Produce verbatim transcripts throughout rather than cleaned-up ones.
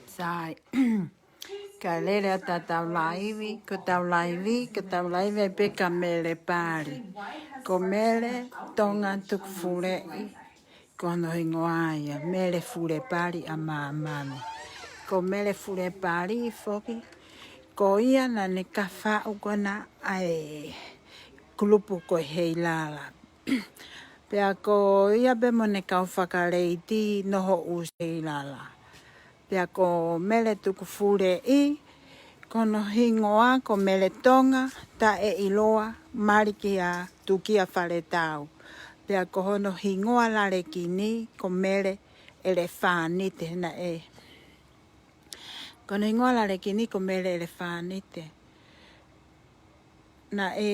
Sai. Ka lele atu ʻetau laivi, ko ʻetau laivi, ko ʻetau laivi ai pē kia Mele Pali. Ko Mele Tonga Tukufuleʻi, ko hono hingoa ia, Mele Fule Pali ʻa māmani. Ko Mele Fule Pali foki, ko ia naʻa ne kafaʻu ko ena ʻa e kulupu ko e Heilala. Pea ko ia pē mo ʻene kau fakaleiti noho ʻusi Heilala. Pea ko Mele Tukufuleʻi, ko hono hingoa ko Mele Tonga, taʻeʻiloa, mali kia Tukia Faletau. Pea ko hono hingoa lalekini ko Mele ʻElefānite naʻe. Ko hono hingoa lalekini ko Mele ʻElefānite. Naʻe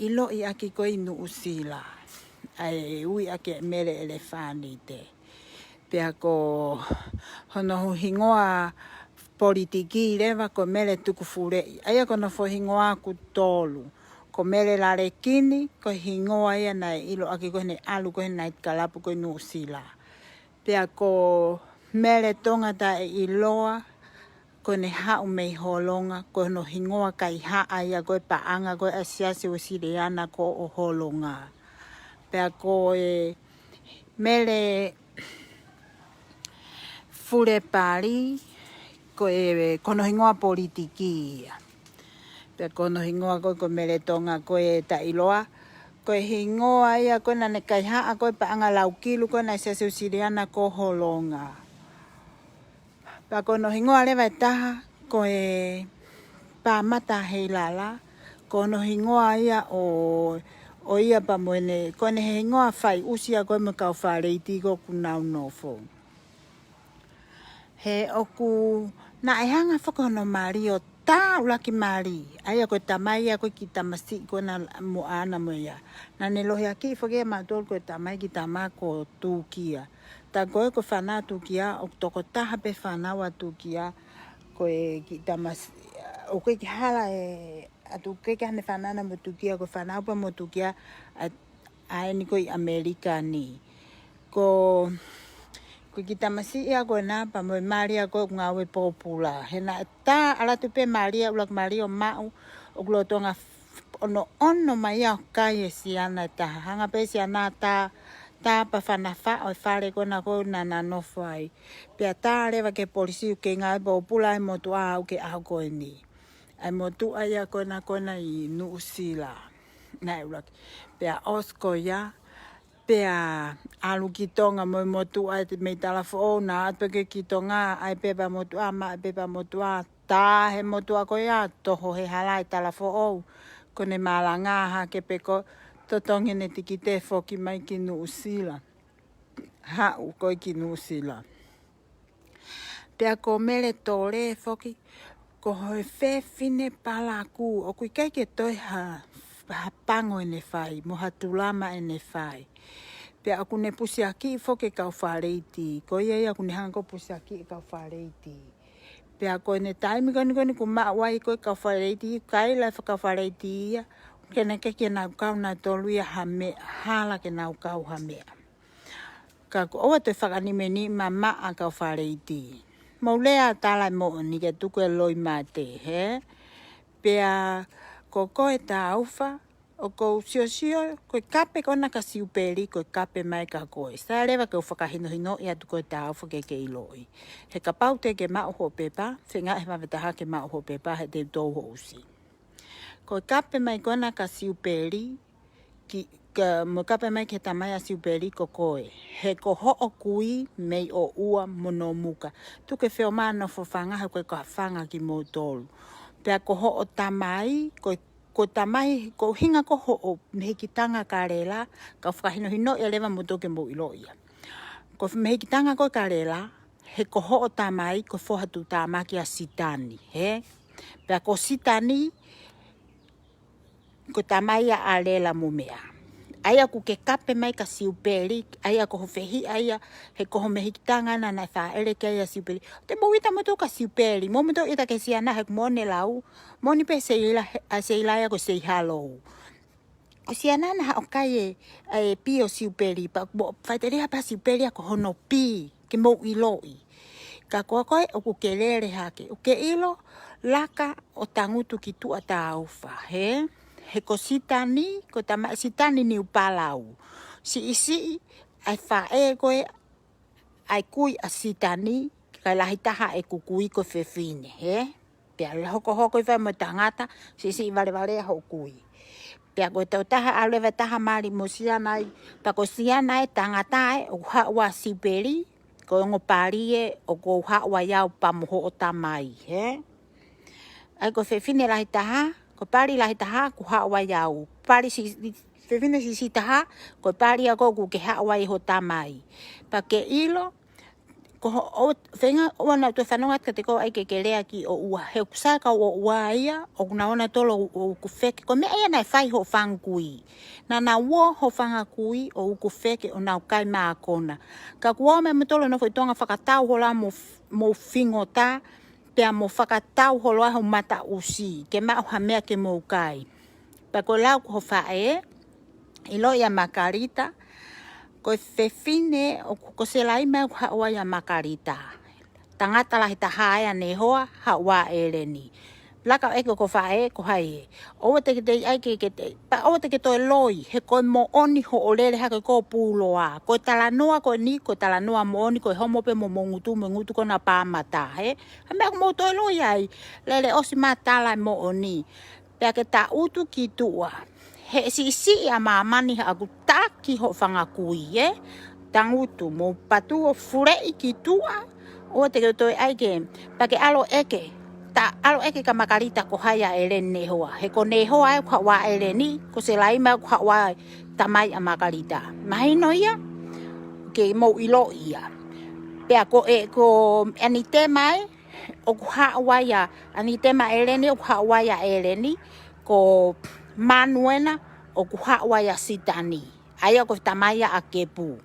ʻiloʻi ʻaki ko ē ʻi Nuʻusila, ʻa e ui ʻaki e Mele ʻElefānite. Pea ko hono hingoa politiki leva ko Mele Tukufuleʻi. ʻA ia ko hono foʻi hingoa ʻoku tolu. Ko Mele lalekini, ko e hingoa ia naʻe ʻilo ʻaki ko ē heʻene ʻalu ko ē he night club ko ē ʻi Nuʻusila. Pea ko Mele Tonga taʻeʻiloa, ko ʻene haʻu mei Holonga, ko hono hingoa kaihaʻa ia ko e paʻanga ko ē ʻa e Siasi Uēsiliana ko ē ʻo Holonga. Pea ko e Mele Fule Pali, ko e, ko hono hingoa politiki ia. Pea ko hono hingoa ko ē ko Mele Tonga ko e taʻeʻiloa, ko e hingoa ia ko ē naʻa ne kaihaʻa ko e paʻanga laukilu ko ē ʻa e Siasi Uēsiliana ko ē ʻo Holonga. Pea ko hono hingoa leva ʻe taha, ko e Pāmata Heilala, ko hono hingoa ia ʻo, ʻo ia pea mo ʻene, ko ʻene hingoa fai ʻusi ia ko ē mo e kau fakaleiti ko ē ʻoku nau nofo. He ʻoku, naʻe hanga foki hono mali ʻo tā ʻuluaki mali. ʻA ia ko e tamai ia ko e kiʻi tamasiʻi ko ena mo ʻana mo ia. Naʻa ne lohiakiʻi foki ia mautolu ko e tamai kiʻi tama ko Tukia. Tā ko ē ko e fānau Tukia, ʻoku tokotaha pē fānau ʻa Tukia, ko e kiʻi tamasiʻi, ʻoku ʻikai ke hala e, ʻa Tukia ke ʻi ai haʻane fānau mo Tukia, ko e fānau pē mo Tukia, ʻa, ʻa eni ko ē ʻi ʻAmelika ni. Ko, ko e kiʻi tamasiʻi ia ko ena pea mo e mali ia ko ē ʻoku ngāue pōpula. He naʻe tā ʻalu atu pē mali ia, ʻuluaki mali ʻo maʻu, ʻoku lolotonga f-, ʻonoʻono mai ia ʻo kai e siana ʻe taha. Hanga pē siana tā, tā pea fanafaʻo e fale ko ena ko ē naʻa na nofo ai. Pea tā leva ki he polisi ʻoku kei ngāue pōpula e motuʻa ʻo aʻu ki he ʻaho ko eni. ʻA e motuʻa ia ko ena ko ena ʻi Nuʻusila. Naʻe ʻuluaki. Pea ʻosi ko ia, pea ʻalu ki Tonga mo e motuʻa ʻi he mei Talafoʻou, naʻe ʻalu atu ki Tonga, ʻai pepa motuʻa, maʻu e pepa motuʻa, tā he motuʻa ko ia, toho he hala ʻi Talafoʻou, ko ʻene malanga hake pē ko ē, totongi ʻene tikite foki mai ki Nuʻusila. Haʻu ko ē ki Nuʻusila. Pea ko Mele Tole foki, ko e fefine palakū, ʻoku ʻikai ke toe ha, ha pango ʻene fai, mo ha tulama ʻene fai. Pea ʻoku ne pusiakiʻi foki e kau fakaleiti, ko ia ia ʻoku ne hanga ko ē pusiakiʻi e kau fakaleiti. Pea ko ʻene taimi ko eni ko eni ʻoku maʻu ai ko ē kau fakaleiti, kaila e kau fakaleiti ia, ke ne ke ke nau kau nautolu ia ha meʻa, hala ke nau kau ha meʻa. Ka ʻoku ʻoua toe fakanimeni mamaʻa kau fakaleiti. Mou lea tala e moʻoni ke tuku e loi mate, he? Pea ko koe Taufa, ʻoku ou siosio, ko e kape ko ena kia Siupeli, ko e kape mai kia koe. Sai leva ke u fakahinohinoʻi atu koe Taufa ke ke ʻiloʻi. He kapau te ke maʻu hoʻo pepa, feinga he vave taha ke maʻu hoʻo pepa, he te u tō hoʻo ʻusi. Ko e kape mai ko ena kia Siupeli, ki, ka, mo e kape mai ki he tamai ʻa Siupeli ko koe. He ko hoʻo kui mei ʻOʻua mo Nomuka. Tuku e feomā nofo fanga he ko e kau fanga kimoutolu. Pea ko hoʻo tamai, ko, ko e tamai, ko e ʻuhinga ko hoʻo mehikitanga Kalela, ka u fakahinohinoʻi leva moutolu ke mou ʻiloʻi ia. Ko e mehikitanga ko ē Kalela, he ko hoʻo tamai, ko e foha tuʻutāmaki ʻa Sitani, he? Pea ko Sitani, ko e tamai ia ʻa Lela mo meʻa. ʻA ia ʻoku ke kape mai kia Siupeli, ʻa ia ko hoʻo fehiʻa ia, he ko hoʻo mehikitanga naʻa na fāʻele ki ai ʻa Siupeli. Te mou ʻita moutolu kia Siupeli, mou moutolu ʻita ki he siana he ʻoku moʻoni e lau, moʻoni pē Seila, he, ʻa Seila ia ko Seihalou. Ko e siana naʻa haʻu ʻo kai e, e pī ʻo Siupeli, pea mo faʻiteliha pē ʻa Siupeli ia ko hono pī, ke mou ʻiloʻi. Ka ko koe ʻoku ke lele hake, ʻoku ke ʻilo, laka ʻo tangutu ki tuʻa Taufa, hē? He ko Sitani, ko tamaʻi Sitani Niupalau. Siʻisiʻi ʻa e faʻē ko ē ʻa e kui ʻa Sitani, kae lahi taha ʻeku kui ko e fefine, hē? Pea hokohoko ʻi fē mo e tangata, siʻisiʻi valevale ʻa hoʻo kui. Pea ko e tokotaha ʻalu leva ʻe taha mali mo Siana ai, pea ko Siana ʻa e tangata ē, ʻoku haʻu ʻa Sipeli, ko e ongo pali ē, ʻoku ou haʻu ai au pea mo hoʻo tamai, hē? ʻA ia ko e fefine lahi taha, ko e pali lahi taha, ʻoku haʻu ai au. Pali si, fefine siʻisiʻi taha, ko e pali ʻa koe ʻoku ke haʻu ai hoʻo tamai. Pea ke ʻilo, ko ho, ʻo, feinga ʻoua naʻa toe fanongo atu kiate koe ʻai ke ke lea ki ʻOua. He ʻoku sai e kau ʻOua ia, ʻoku nau ō nautolu ʻo uku feke. Ko e meʻa ia naʻe fai hoʻo fanga kui. Naʻa nau ō hoʻo fanga kui ʻo uku feke ʻo nau kai mākona. Ka kuo ō mai moutolu ʻo nofo ʻi Tonga fakatau holo mo, mo fingota, pea mo fakatau holo ai hoʻo mataʻusi, ke maʻu ha meʻa ke mou kai. Pea ko e lau ko ho faʻē, ʻiloʻi ʻa Makalita, ko e fefine ʻoku, ko Selaima ʻoku haʻu ai ʻa Makalita. Tangata lahi taha ʻa Nehoa, haʻu ʻa ʻEleni. Laka ʻo ʻeke ko ho faʻē, ko hai ē. ʻOua te ke toe ʻai ke, ke te, pea ʻoua te ke toe loi, he ko e moʻoni hoʻo lele hake ko Puloa. Ko e talanoa ko eni, ko e talanoa moʻoni, ko e homo pē mo, mo ngutu, mo ngutu ko ena Pāmata, hē? Ha meʻa ʻoku mou toe loi ai, lele ʻosi mai tala e moʻoni. Pea ke tangutu ki tuʻa. He siʻisiʻi ʻa māmani haʻaku taki hoʻo fanga kui, ē? Tangutu, mou patu ʻo fuleʻi ki tuʻa, ʻoua te ke toe ʻai ke, pea ke ʻalu ʻo ʻeke, ta ʻalu ʻo ʻeke kia Makalita ko hai ʻa ʻEleni Nehoa. He ko Nehoa ē ʻoku haʻu ʻa ʻEleni, ko Selaima ʻoku haʻu ʻa e tamai ʻa Makalita. Mahino ia, ke mou ʻiloʻi ia. Pea ko e, ko ʻAnitema ē, ʻoku haʻu ai ʻa, ʻAnitema ʻEleni, ʻoku haʻu ai ʻa ʻEleni, ko Manuena, ʻoku haʻu ai ʻa Sitani. ʻA ia ko e tamai ia ʻa Kepu.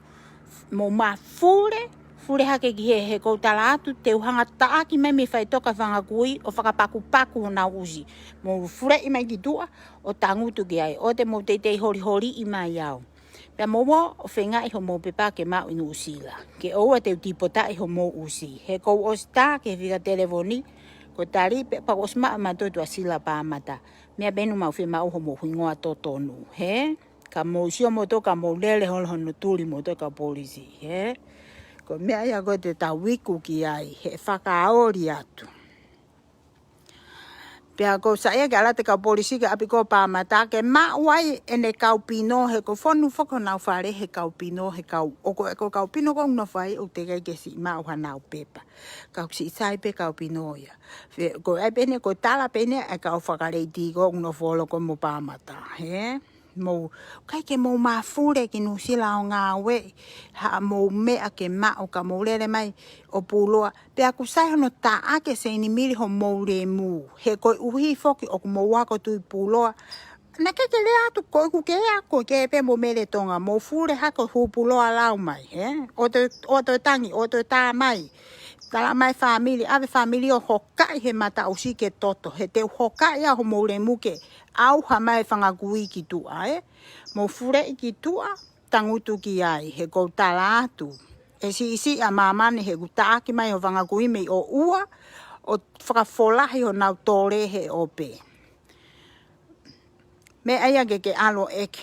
Mou mafule, fule hake ki hē, he ʻoku ou tala atu, te u hanga ʻo taʻaki mai mei faʻitoka fanga kui, ʻo fakapakupaku honau ʻusi. Mou fuleʻi mai ki tuʻa, ʻo tangutu ki ai, ʻoua te mou teitei holiholiʻi mai au. Pea mou ō ʻo feingaʻi homou pepa ke maʻu ʻi Nuʻusila. Ke ʻoua te u tipotaʻi homou ʻusi. He ʻoku ou ʻosi tā ki he fika telefoni, ko e tali pē, pea kuo ʻosi maʻu ʻe mautolu ʻa Sila Pāmata. Meʻa pē eni ʻoku mau fiemaʻu homou hingoa totonu, hē? Ka mou sio moutolu ka mou lele holo hono tuli moutolu e kau polisi, hē? Ko e meʻa ia ko ē te tau iku ki ai, he fakaoli atu. Pea ʻoku ou saiʻia ke ʻalu atu e kau polisi ki ʻapi ko Pāmata ke maʻu ai ʻene kau pino, he ʻoku fonu foki honau fale he kau pino, he kau, ʻoku, ʻoku kau pino ʻoku nau fai, ʻoku teʻeki ai ke siʻi maʻu hanau pepa. Ka ʻoku siʻi sai pē kau pino ia. He, ko e ʻai pē eni, ko e tala pē eni ʻa e kau fakaleiti ʻoku nau folo ko mo Pāmata, hē? Mou, ʻikai ke mou mafule ki Nuʻusila ʻo ngāueʻi haʻamou meʻa ke maʻu ka mou lele mai ʻo Puloa. Pea ʻoku sai hono taʻaki ʻe Seinimili homou lemu. He koeʻuhi foki ʻoku mou ako Tuʻi Puloa. Naʻa ke ke lea atu ko ʻeku ke ako ke pē mo Mele Tonga. Mou fule hake ʻo hū Puloa lau mai, hē? ʻOua toe, ʻoua toe tangi, ʻoua toe tā mai. Tala mai fāmili, ʻave fāmili ʻo hokaʻi he mataʻusi ke toto. He te u hokaʻi ʻa homou lemu ke ʻauha mai fanga kui ki tuʻa, ē? Mou fuleʻi ki tuʻa, tangutu ki ai, he ʻoku ou tala atu. ʻE siʻisiʻi ʻa māmani he ʻoku taʻaki mai hoʻo fanga kui mei ʻOua, ʻo fakafolahi honau tole he ʻope. Meʻa ia ke ke ʻalu ʻo ʻeke.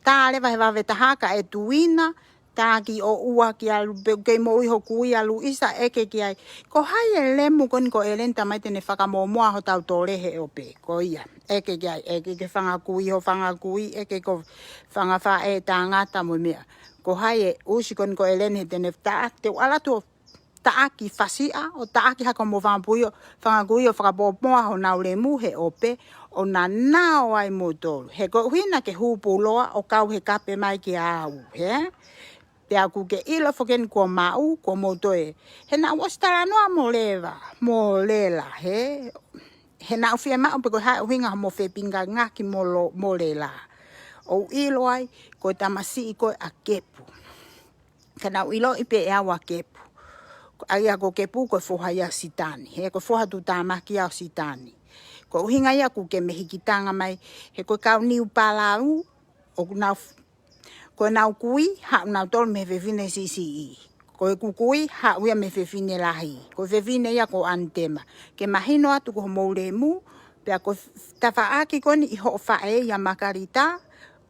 Tā leva he vave taha ka e tuina, tā ki ʻOua ki ʻalu, pe ʻoku kei moʻui hoku kui ʻalu ʻisa ʻeke ki ai. Ko hai e lemu ko eni ko ʻEleni tamai te ne fakamōmoa hotau tole he ʻope. Ko ia, ʻeke ki ai, ʻeke ki he fanga kui, hoʻo fanga kui, ʻeke ko e fanga faʻē tangata mo e meʻa. Ko hai e ʻusi ko eni ko ʻEleni he te ne taʻaki, te u ʻalu atu ʻo taʻaki fasiʻa, ʻo taʻaki hake homou fanga kui ʻo, fanga kui ʻo fakamōmoa honau lemu he ʻope, ʻo nānā ai moutolu. He koeʻuhi naʻa ke hū Puloa ʻo kau he kape mai kia au, hē? Pea ʻoku ke ʻilo foki eni kuo maʻu, kuo mou toe. He naʻa ku ʻosi talanoa mo Leva, mo Lela, hē? He naʻa ku fiemaʻu pe ko e hā e ʻuhinga hoʻomo fepingangaki mo lo, mo Lela. ʻOku ou ʻilo ai, ko e tamasiʻi ko ē ʻa Kepu. Ka naʻa ku ʻiloʻi pē ʻe au ʻa Kepu. ʻA ia ko Kepu ko e foha ia ʻo Sitani. He ko e foha tuʻutāmaki ia ʻo Sitani. Ko e ʻuhinga ia ʻoku ke mehikitanga mai. He ko e kau Niupalau, ʻoku nau f-, ko ʻenau kui, haʻu nautolu mei he fefine siʻisiʻi. Ko e kui, haʻu ia mei he fefine lahi. Ko e fefine ia ko Anitema. Ke mahino atu ko hoʻomou lemu, pea ko e tafaʻaki ko eni ʻi hoʻo faʻē ia Makalita,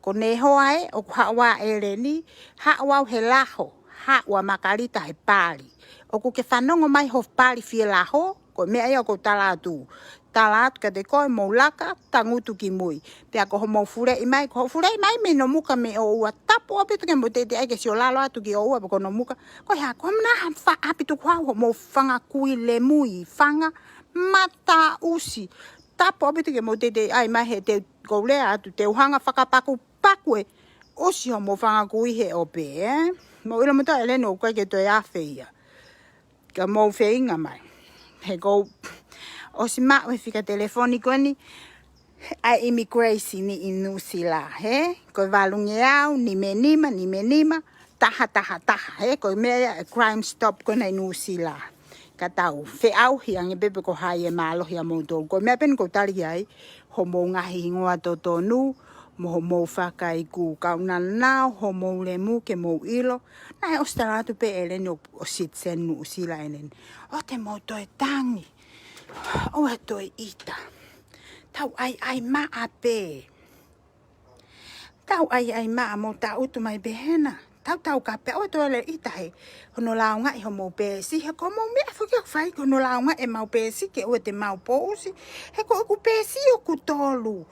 ko Nehoa ē, ʻoku haʻu ʻa ʻEleni, haʻu au he laho, haʻu ʻa Makalita he pali. ʻOku ke fanongo mai ho pali fie laho, ko e meʻa ia ʻoku ou tala atu. Tala atu kiate koe mou laka, tangutu ki mui. Pea ko hoʻomou fuleʻi mai, ko hoʻo fuleʻi mai mei Nomuka mei ʻOua, tapu ʻaupito ke mou teitei ʻai ke sio lalo atu ki ʻOua, pea ko Nomuka. Ko e hā, ko e meʻa ha fa-, ʻaupito ko au hoʻomou fanga kui lemu, fanga mataʻusi. Tapu ʻaupito ke mou teitei ʻai mai he te u, kou lea atu, te u hanga fakapakupaku e ʻusi hoʻomou fanga kui he ʻope, ē? Mou ʻilo mo toe ʻEleni ʻoku ʻikai ke toe afe ia. Ka mou feinga mai. He kou ʻosi maʻu e fika telefoni ko eni ʻa e immigration ʻi Nuʻusila, hē? Ko e valungeau, nimanima, nimanima, taha, taha, taha, hē? Ko e meʻa ia e Crime Stop ko ena ʻi Nuʻusila. Ka tau feʻauhi ange pē pe ko hai e mālohi ʻa moutolu. Ko e meʻa pē eni kou tali ai, hoʻomou ngaahi hingoa totonu, mo hoʻomou fakaiku, kau nanao hoʻomou lemu ke mou ʻilo. Naʻe ʻosi tala atu pē ʻEleni ʻo, ʻo citizen Nuʻusila ʻEleni. ʻOua te mou toe tangi. ʻOua toe ʻita. Tau ʻaiʻai maʻa pē. Tau ʻaiʻai maʻa, mou tangutu mai pē hena. Tau tau ka pē, ʻoua toe lele ʻita he hono lāungaʻi homou peesi, he ko hoʻomou meʻa foki ʻoku fai ko hono lāungaʻi ʻemau peesi ke ʻoua te mau pousi. He ko ʻeku peesi ʻoku tolu.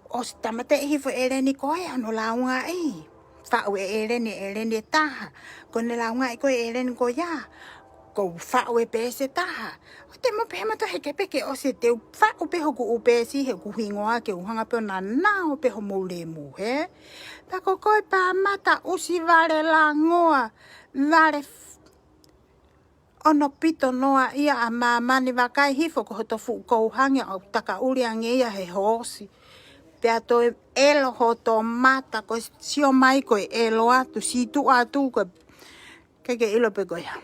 ʻOsi tāmateʻi hifo ʻEleni ko ē hono lāungaʻi. Faʻu ʻe ʻEleni, ʻEleni e taha. Ko ʻene lāungaʻi ko ē ʻEleni ko ia. Kou faʻu e peesi ʻe taha. ʻOua te mou pehē mautolu he ke pē ke ʻosi te u faʻu pē hoku ʻū peesi he ʻoku hingoa ke u hanga pē ʻo nanao pē hoʻomou lemu, hē? Pea ko koe Pāmata, ʻusi, vale langoa, vale f-, ʻono pito noa ia ʻa māmani, vakai hifo ko hoto fuʻu kouhangi ʻoku takaʻuli ange ia he hoosi. Pea toe ʻelo hoto mata, ko e sio mai ko e ʻelo atu, sītuʻa atu ko e, ʻikai ke ʻilo pe ko e hā.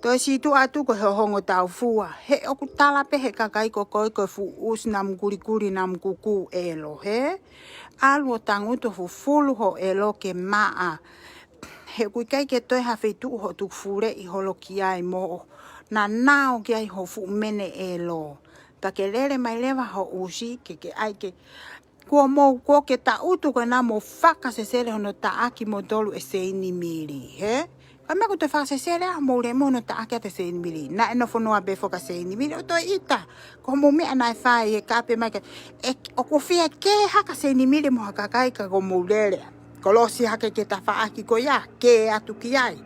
Toe sītuʻa atu ko e hohongo taufua. He ʻoku tala pē he kakai ko koe ko e fuʻu ʻusi namu kulikuli namu kukū ʻelo, hē? ʻAlu ʻo tangutu ʻo fufulu ho ʻelo ke maʻa. He ʻoku ʻikai ke toe ha feituʻu hoʻo tuku fuleʻi holo ki ai mo nanao ki ai ho fuʻu mene ʻelo. Pea ke lele mai leva ho ʻusi, ke ke ʻai ke Kuo mou, kuo ke tangutu ko ena mo fakasesele hono taʻaki moutolu ʻe Seinimili, hē? Ka meʻa ko e toe fakasesele ʻa hoʻomou lemu hono taʻaki ʻa Seinimili. Naʻe nofo noa pē foki ʻa Seinimili ʻo toe ʻita. Ko hoʻomou meʻa naʻe fai ē, ka pehē mai ke, ē, ʻoku fie kē hake ʻa Seinimili mo ha kakai ka ko hoʻomou lele. Kolosi hake ki he tafaʻaki ko ia, kē atu ki ai.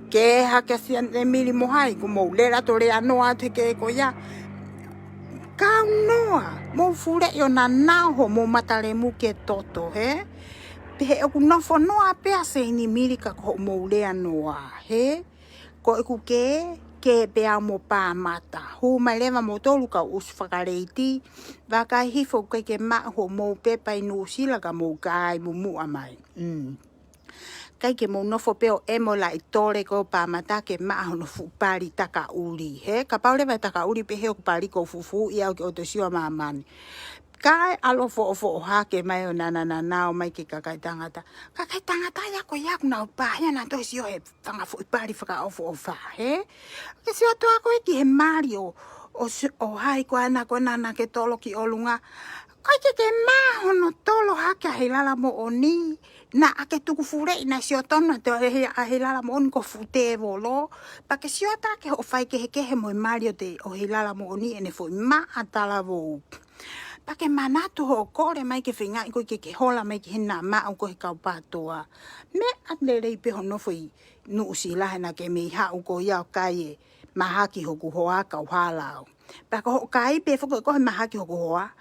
Kē hake ʻa Seinimili mo hai, ko hoʻomou lele atu ʻo lea noa atu he kē ko ia. Kau noa, mou fuleʻi ʻo nanao hoʻomou mata lemu ki he toto, hē? Pea he ʻoku nofo noa pē ʻa Seinimili ka ko hoʻomou lea noa, hē? Ko ʻeku kē, kē pē au mo Pāmata. Hū mai leva moutolu kau ʻusi fakaleiti. Vakai hifo ʻoku ʻikai ke maʻu hoʻomou pepa ʻi Nuʻusila ka mou kai mumuʻa mai. Mm. ʻIkai ke mou nofo pē ʻo ʻemo laʻi tole ko Pāmata ke maʻa hono fuʻu pali takaʻuli, hē? Kapau leva ʻe takaʻuli pē he ʻoku pali ko fufū ia ʻoku ke ʻoto sio ʻa māmani. Kae ʻalu ʻo foʻofoʻo hake mai ʻo nanananao mai ki he kakai tangata. Kakai tangata ia ko ia ʻoku nau pāhia naʻa toe sio he fanga foʻi pali fakaʻofoʻofa, hē? Ke sio atu ʻa koe ki he mali ʻo, ʻo si-, ʻo hai ko ena ko ena naʻa ke tolo ki ʻolunga. ʻIkai ke ke maʻa hono tolo hake ʻa Heilala Moʻoni. Naʻa ke tuku fuleʻi naʻe sio tonu atu ʻa Heilala Moʻoni ko fuʻu tēvolo. Pea ke sio atu ki hoʻo faikehekehe mo e mali ʻo te, ʻo Heilala Moʻoni ʻene foʻi maʻa talavou. Pea ke manatu hoʻo kole mai ke feingaʻi koe ke ke hola mai ki hena maʻu ko e kau pātoa. Meʻa lelei pē hono nofo ʻi Nuʻusila he naʻa ke mei haʻu ko ia ʻo kai e mahaki hoku hoa kau hala au. Pea ko hoʻo kai pē foki ko e mahaki hoku hoa.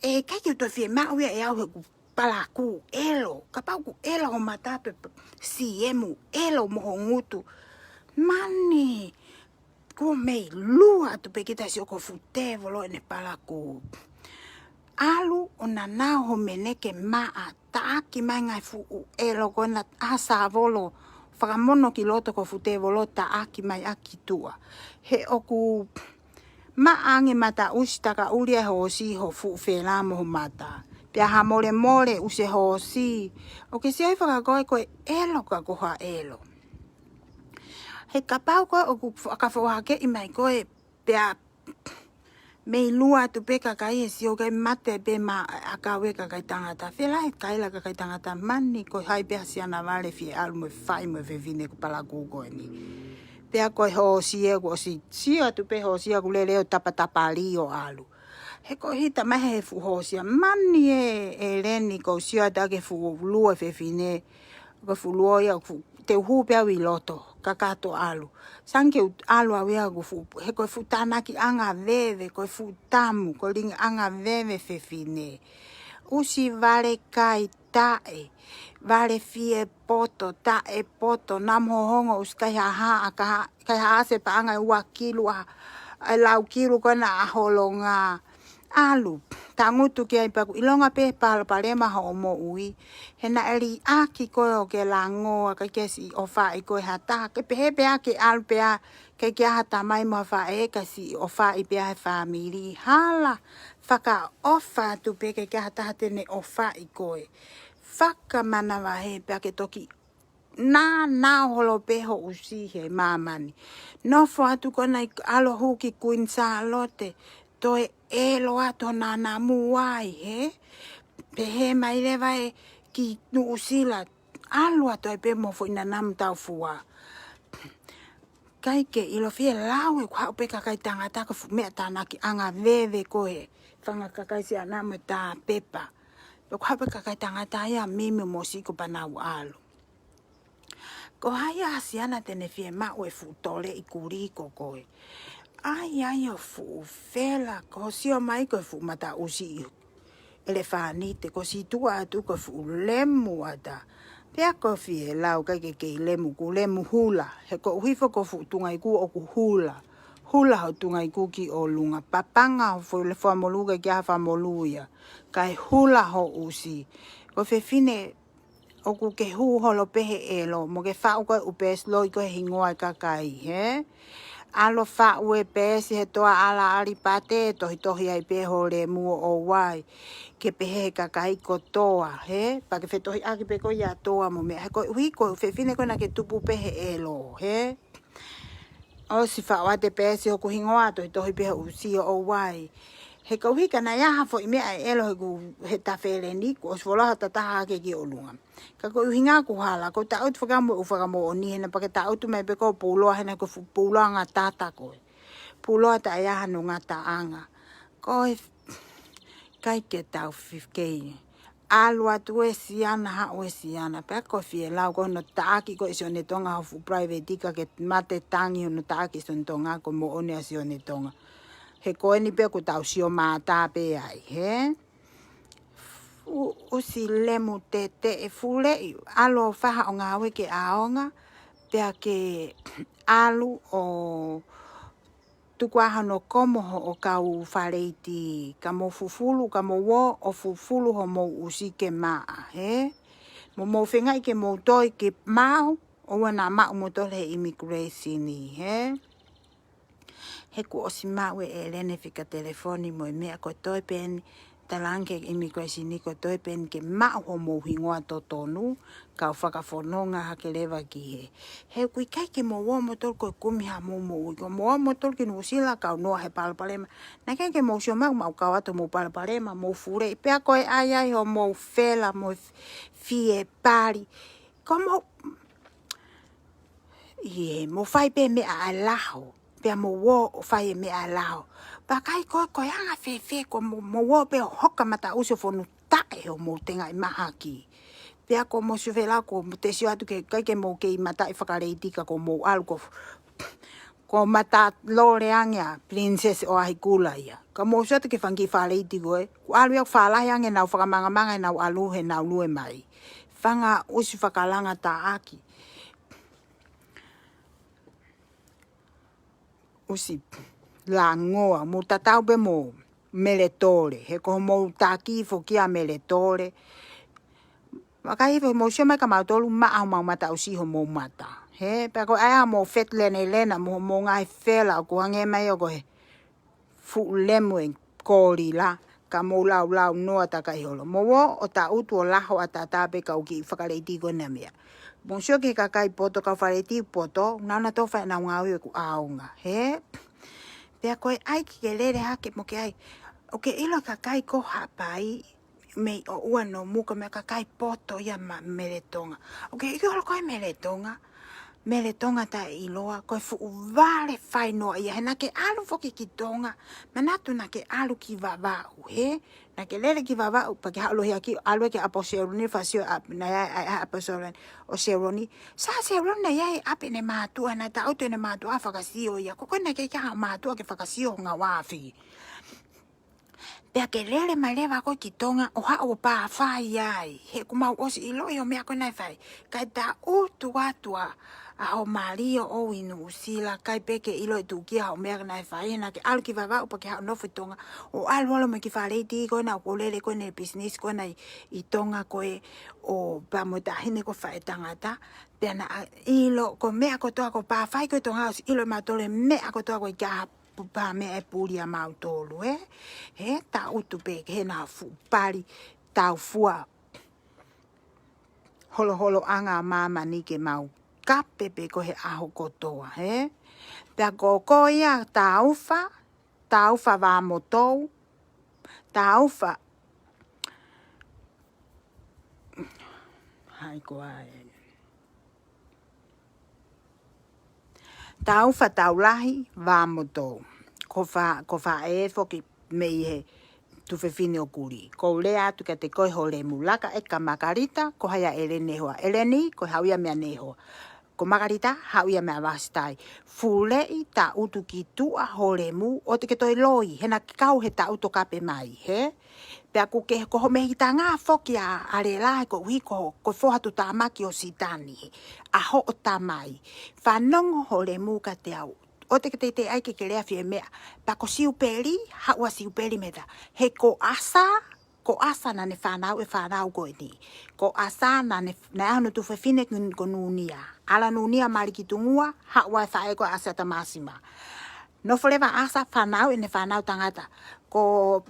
ʻE ʻikai ke u toe fiemaʻu ia ʻe au he ʻoku palakū ʻelo. Kapau ʻoku ʻelo ho mata pe, pe siemu ʻelo mo ho ngutu. Mani, kuo mei lua atu pē kita sio ko fuʻu tēvolo ʻene palakū. ʻAlu ʻo nanao ho mene ke maʻa, taʻaki mai ngaahi fuʻu ʻelo ko ena ʻa Sāvolo, fakamono ki loto ko fuʻu tēvolo taʻaki mai ʻaki tuʻa. He ʻoku maʻa ange mataʻusi takaʻuli ʻa e hoosi ho fuʻu fela mo ho mata. Pea ha molemole ʻusi e hoosi. ʻOku ke sio ai fakakoe ko e ʻelo ka ko ha ʻelo. He kapau ko ē ʻoku fo-, ka foʻohakeʻi mai ko ē pea mei lua atu pē kakai he sio kae mate pē ma ʻakau e kakai tangata. Fela he kaila kakai tangata mani ko hai pē ha siana vale fie ʻalu mo e faʻē mo e fefine ko palakū ko eni. Pea ko e hoosi ē kuo ʻosi sio atu pē hoosi ʻoku lele ʻo tapatapali ʻo ʻalu. He ko hita mai he fuʻu hoosi ia mani ē, ʻEleni ko sio atu ke fuʻu lua fefine. Ko fuʻu lua ia, fuʻu, te u hū pē au ʻi loto, kakato ʻalu. Sange u ʻalu au ia ko fuʻu, he ko e fuʻu tānakiʻanga veve, ko e fuʻu tamu, ko e lingiʻanga veve fefine. ʻUsi vale kai taʻe, vale fie poto, taʻe poto, namu hohongo ʻusi kai haʻahaʻa, ka ha-, kai haʻase paʻanga ʻe ua kilu ʻa, ʻe lau kilu ko ena ʻa holonga. ʻAlu, tangutu ki ai pea ʻoku ʻilonga pē palopalema hoʻo moʻui. He naʻe liʻaki koe ʻo ke langoa, ʻikai ke siʻi ʻofaʻi koe ha taha, ke pehē pē ʻa ke ʻalu pē ʻa, ʻikai ke ʻi ai ha tamai mo ha faʻē ka siʻi ʻofaʻi pē ʻa he fāmili. Hala, fakaʻofa atu pē ʻikai ke ʻi ai ha taha te ne ʻofaʻi koe. Fakamanavahē pea ke toki nānā holo pē ho ʻusi he māmani. Nofo atu ko ena ʻi ʻAlo Huki Kuini Sālote, toe ʻelo atu nānā muʻa ai, hē? Pehē mai leva ē ki Nuʻusila, ʻalu atu ai pē mo foʻi nanamu taufua. ʻIkai ke ʻilo fie lau ē, ʻoku haʻu pē kakai tangata ko e fuʻu meʻa tānakiʻanga veve ko ē. Fanga kakai siana mo e tā pepa. Pea ʻoku haʻu pē kakai tangata ia mimi mo siko pea nau ʻalu. Ko hai ʻa siana te ne fie maʻu e fuʻu tole ʻi kuli ko koe. ʻAi, ʻai ʻo fuʻu fela, ko sio mai ko e fuʻu mata ʻusi ʻi ʻelefānite, ko si tuʻa atu ko e fuʻu lemu ʻata. Pea ko fie lau ʻikai ke kei lemu, ko lemu hula. He ko uhi fo ko fuʻu tunga iku ʻoku hula. Hula ho tunga iku ki ʻolunga. Papanga ho fo-, le fua molū ʻikai ke ʻi ai ha fua molū ia. Kae hula ho ʻusi. Ko fefine ʻoku ke hū holo pē he ʻelo, mo ke faʻu ko e ʻū peesi loi ko e hingoa e kakai, hē? ʻAlo faʻu e peesi he toa ʻAla ʻAlipate, tohitohi ai pē ho lemu ʻo ʻoua ʻe ke pehē he kakai ko Toa, hē? Pea ke fetohiʻaki pē ko ia Toa mo meʻa, he ko e uhi ko e fefine ko ena ke tupu pē he ʻelo, hē? ʻOsi faʻu atu e peesi hoku hingoa, tohitohi pē ho ʻusi ʻo ʻoua ʻe. He ko uhi ka naʻe ʻi ai ha foʻi meʻa ʻe ʻelo he ku-, he tafeleni, kuo ʻosi fola ha tataha ke ki ʻolunga. Ka ko e ʻuhinga ʻoku hala, ko e taʻutu fakamoʻoni, ʻoku fakamoʻoni, he naʻa pea ke taʻutu mai pē ko e puloa, he naʻa ko e fuʻu puloa ngatata ko ē. Puloa taʻe ʻi ai hano ngataʻanga. Ko e ʻikai ke tau fifkei. ʻAlu atu e siana, haʻu e siana. Pea ko fie lau ko hono taʻaki ko e Sione Tonga ho fuʻu private ka ke mate tangi hono taʻaki Sione Tonga ko e moʻoni ʻa Sione Tonga. He ko eni pē ʻoku tau sio mata pē ai, hē? Fuʻu ʻusi lemu tete e fuleʻi. ʻAlu ʻo fai haʻo ngāue ke ʻaonga. Pea ke ʻalu ʻo tuku ʻa hono komo hoʻo kau faleiti, ka mou fufulu, ka mou ō ʻo fufulu homou ʻusi ke maʻa, hē? Mo mou feingaʻi ke mou toe ke maʻu, ʻoua naʻa maʻu moutolu he immigration, hē? He kuo ʻosi maʻu ʻe ʻEleni fika telefoni mo e meʻa ko e toe pē eni, talaange ki he immigration ko e toe pē eni ke maʻu homou hingoa totonu, kau fakafononga hake leva ki hē. He ʻoku ʻikai ke mou ō moutolu ko e kumi haʻamou moʻui, ko mou ō moutolu ki Nuʻusila kau noa he palopalema. Naʻe ʻikai ke mou sio mai ʻoku mau kau atu homou palopalema, mou fuleʻi. Pea ko e ʻai ai homou fela mo e f-, fie pali. Ko mou ʻIo, mou fai pē meʻa ʻa e laho, pea mou ō ʻo fai e meʻa ʻa e laho. Pea ʻikai ko e, ko e anga fēfē ko mou, mou ō pē ʻo hoka mata ʻusi ʻo fonu taʻe homou tengaʻi mahaki. Pea ko mou sio fela ko mou te sio atu ke, ʻikai ke mou kei mataʻi fakaleiti ka ko mou ʻalu ko, ko mata lole ange ʻa Princess ʻo ʻAhikula ia. Ka mou sio atu ke fanga kiʻi fakaleiti ko ē. Kuo ʻalu ia ʻoku fālahi ange ʻenau fakamangamanga ʻenau ʻalu he nau lue mai. Fanga ʻusi fakalanga taʻaki. ʻUsi langoa, mou tatau pē mo Meletole, he ko mou taki foki ʻa Meletole. Vakai pē mou sio mai ka mautolu maʻa homou mata ʻusi homou mata. He, pea ko e ʻai ʻa mou fetlenelena mo homou ngaahi fela ʻoku hangē mai ʻoku he fuʻu lemu e kolila, ka mou laulau noa takai holo. Mou ō ʻo taʻutu ʻo laho ʻataʻatā pē kau kiʻi fakaleiti ko ena meʻa. Mou sio ki he kakai poto, kau faleiti poto, nau na tō fai ʻenau ngāue ʻoku ʻaonga, hē? Pea ko e ʻai ke ke lele hake mo ke ʻai. ʻOku ke ʻilo kakai ko Haʻapai, mei ʻOua Nomu, ko e meʻa kakai poto ia ma Mele Tonga. ʻOku ke ʻilo ko e Mele Tonga. Mele Tonga taʻeʻiloa, ko e fuʻu vale fai noa ia, he naʻa ke ʻalu foki ki Tonga, manatu naʻa ke ʻalu ki Vavaʻu, hē? Naʻa ke lele ki Vavaʻu, pea ke haʻu lohi ʻaki, ʻalu ki ʻapi ʻo Seloni, fakasio ʻapi, naʻe ʻi ai, ʻi ai ʻapi ʻo Seloni, ʻo Seloni. Sa Seloni naʻe ʻi ai ʻapi ʻene mātuʻa, naʻe taʻutu ʻene mātuʻa fakasio ia. Ko koe naʻe ʻikai ke ʻi ai ha mātuʻa ke fakasio ho ngāue afi. Pea ke lele mai leva koe ki Tonga ʻo haʻu ʻo pāfai ai. He ʻoku mau ʻosi ʻiloʻi hoʻo meʻa ko ē naʻe fai. Kae taʻutu atu ā, ʻa hoʻo mali ʻo ʻoua ʻi Nuʻusila, ʻikai pē ke ʻilo ʻe Tuʻukia hoʻo meʻa naʻe fai, naʻa ke ʻalu ki Vavaʻu pea ke haʻu ʻo nofo ʻi Tonga. ʻO ʻalu ʻalu mai ki he faleiti ko ē naʻa ʻoku lele ko ē ʻene business ko ē naʻe ʻi Tonga ko ē ʻo pea mo e taʻahine ko Faʻetangata. Pea naʻa ʻilo ko e meʻa kotoa ko e pāfai ko ē Tonga ʻosi ʻilo ʻe mautolu e meʻa kotoa ko e ʻikai ha pu-, pā meʻa ʻe puli ʻa mautolu, ē? He taʻutu pē ke he naʻa fuʻu pali tau fua holoholoʻanga ʻa māmani ke mau kape pē ko e ʻaho kotoa, hē? Pea ko ko ia Taufa, Taufa Vāmotou, Taufa. Hai ko ai. Taufa Taulahi Vāmotou. Ko fa-, ko faʻē foki mei he tuofefine ʻo Kuli. Ko u lea atu kiate koe Holemu, laka ʻeka Makalita, ko hai ʻa ʻEleni Nehoa. ʻEleni, ko e haʻu ia meia Nehoa. Ko Makalita, haʻu ia meia Vasitai. Fuleʻi taʻutu ki tuʻa Holemu, ʻoua te ke toe loi, he naʻa ke kau he taʻutu kape mai, hē? Pea ʻoku ke, ko hoʻo mehikitanga foki ʻa, ʻa Lela, he koeʻuhi ko, ko e foha tuʻutāmaki ʻo Sitani, he ʻa hoʻo tamai. Fanongo Holemu kiate au. ʻOua te ke teitei ʻai ke ke lea fie meʻa. Pea ko Siupeli, haʻu ʻa Siupeli mei he taʻu. He ko ʻAsa, ko ʻAsa naʻa ne fanauʻi e fānau ko eni. Ko ʻAsa naʻa ne, naʻe ʻi ai hono tuofefine ko, ko Nunia. ʻAla Nunia mali ki Tungua, haʻu ʻa e faʻē ko ʻAsa Tamasima. Nofo leva ʻAsa fanauʻi ʻene fānau tangata. Ko